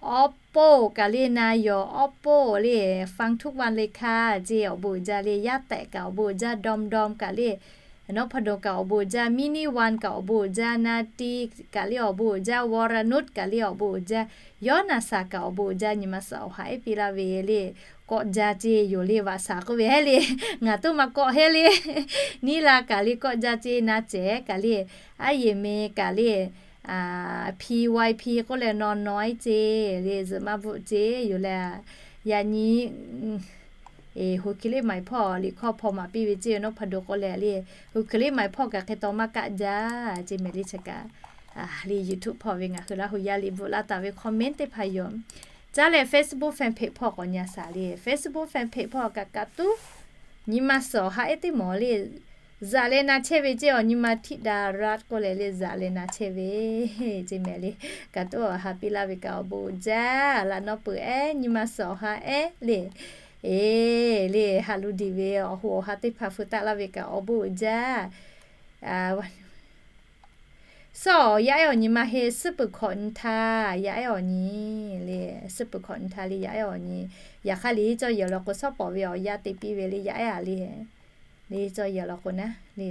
Awˉ poˆ kaꞈ le na yawˬ awˉ poˆ le, Fang Tuˇ Van le hkaˇ ceˇ awˬ bon uiˍ jaˇ le, Yaˇ tehꞈ kaꞈ awˬ bon uiˍ jaˇ, Dawˇ dawˇ kaꞈ le, Nawˉ Hpaˍ dawˬ kaꞈ awˬ bon uiˍ jaˇ, Miˇ niˇ Van kaꞈ awˬ bon uiˍ jaˇ, Na Ti kaꞈ le awˬ bon uiˍ jaˇ, Wawˇ raˇ nuˆ kaꞈ le awˬ bon uiˍ jaˇ, Yawˇ naˍ saˍ kaꞈ awˬ bon uiˍ jaˇ, nyi ma suhˍ awˬ ha ehˉ piˇ laˇ ve le, kawˆ jaˇ ceˇ yoˬ le, vaꞈ shaˍ k'oˆ ve hehˉ le, ngaˬ tuˉ maˇ kawˆ hehˉ le, Niˇ la kaꞈ le kawˆ jaˇ ceˇ, Na cehˬ kaꞈ le, Aˉ yeˬ me kaꞈ le, P Y P k'oˆ leh naw naw iˉ ceˇ le, zuhꞈ maˇ bvuhꞈ ceˇ yoˬ leh, yaꞈ nyi hui hkui liˇ maiˍ hpawˇ liꞈ hkawˇ hpaw maˍ piˇ ve ceˇ, Nawˉ Hpaˍ dawˬ k'oˆ leh le, hui hkui liˇ maiˍ hpawˇ kaꞈ hk'e taw maˇ kaˆ jaˇ ceˇ mehˍ le, chi kaꞈ le YouTube hpawˇ ve ngaˬ hui Laˇ huˍ yaˇ liꞈ bvuhꞈ laˇ taˍ ve comment teˇ hpaˍ yoˬ. Caˇ leh Facebook fan page hpawˇ k'awꞈ nyi a shaˍ le, Facebook fan page hpawˇ kaꞈ kaꞈ tuˉ nyi ma suhˍ awˬ ha ehˉ teˇ mawˬ le, zaꞈ leh na chehˇ ve ceˇ awˬ nyi ma Htiˆ daꞈ raˆ k'oˆ leh le, zaꞈ leh na chehˇ ve ceˇ mehˍ le, kaꞈ tuˉ awˬ ha piˇ laˇ ve kaꞈ awˬ bon uiˍ jaˇ, laꞈ nawˉ peuˬ ehˉ nyi ma suhˍ awˬ ha ehˉ le, eˬ le ha lu diˬ ve awˬ hoꞈ awˬ ha teˇ hpaˍ fu taˆ laˇ ve kaꞈ awˬ bon uiˍ jaˇ. Suhˉ awˬ yaˇ ehˉ awˬ nyi ma heˆ, suhˉ peuˬ hkawꞈ nyi htaˇ yaˇ ehˉ awˬ nyi le, suhˉ peuˬ hkawꞈ nyi htaˇ le yaˇ ehˉ awˬ nyi, yaꞈ hk'aˇ le cawˇ yehˬ law k'o, suhˉ pawˍ ve awˬ yaˇ te piˇ ve le yaˇ ehˉ a le, le cawˇ yehˬ law k'o naˉ le,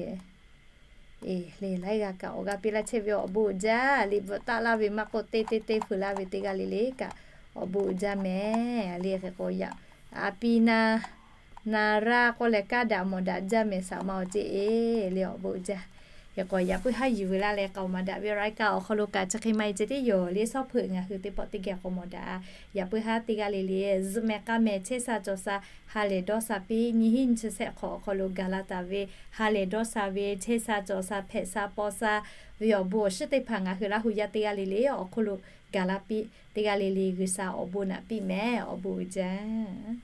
eˬ le laiˉ g'aˇ kaꞈ awˬ g'aˇ piˇ laˇ chehˇ ve awˬ bon uiˍ jaˇ, liꞈ bvuhꞈ taˆ laˇ ve maˇ k'oˆ, teˇ teˇ teˇ feu laˇ ve teˇ g'aˇ le le kaꞈ awˬ bon uiˍ jaˇ mehˍ le. Hk'e k'o yaꞈ a piˇ na na raˇ k'oˆ leh kaˇ daꞈ mawˬ daꞈ jaˇ mehˍ, saˍ ma awˬ ceˇ e le awˬ bon uiˍ jaˇ. Hk'e k'o yaꞈ puiˉ haˉ yuˬ ve laˇ leh k'aoˍ maˍ daꞈ ve รายการ awˬ hk'aw lo kaꞈ chi hk'e maˇ e ceh tiˉ yoˬ le, suhˉ peuˬ ngaˬ hui teˇ pawˆ teˇ geh k'awꞈ mawˬ daꞈ. Yaꞈ puiˉ haˉ teˇ g'aˇ le le zuhꞈ mehˍ k'a mehˍ chehˇ sha cawˬ sha ha lehˬ dawˇ sha piˇ, nyi hiˉ nyi chi sehˆ hk'awꞈ awˬ hk'aw lo gaˬ la taˍ ve ha lehˬ dawˇ sha ve chehˇ sha cawˬ sha hpehꞈ sha paw sha ve awˬ bon awˬ shiˉ teˇ hpaˍ ngaˬ hui Laˇ huˍ yaˇ teˇ g'aˇ le le awˬ hk'oˆ lo gaˬ la piˇ, teˇ g'aˇ le le G'uiˬ sha awˬ bon naꞈ piˇ mehˍ, awˬ bon uiˍ jaˇ.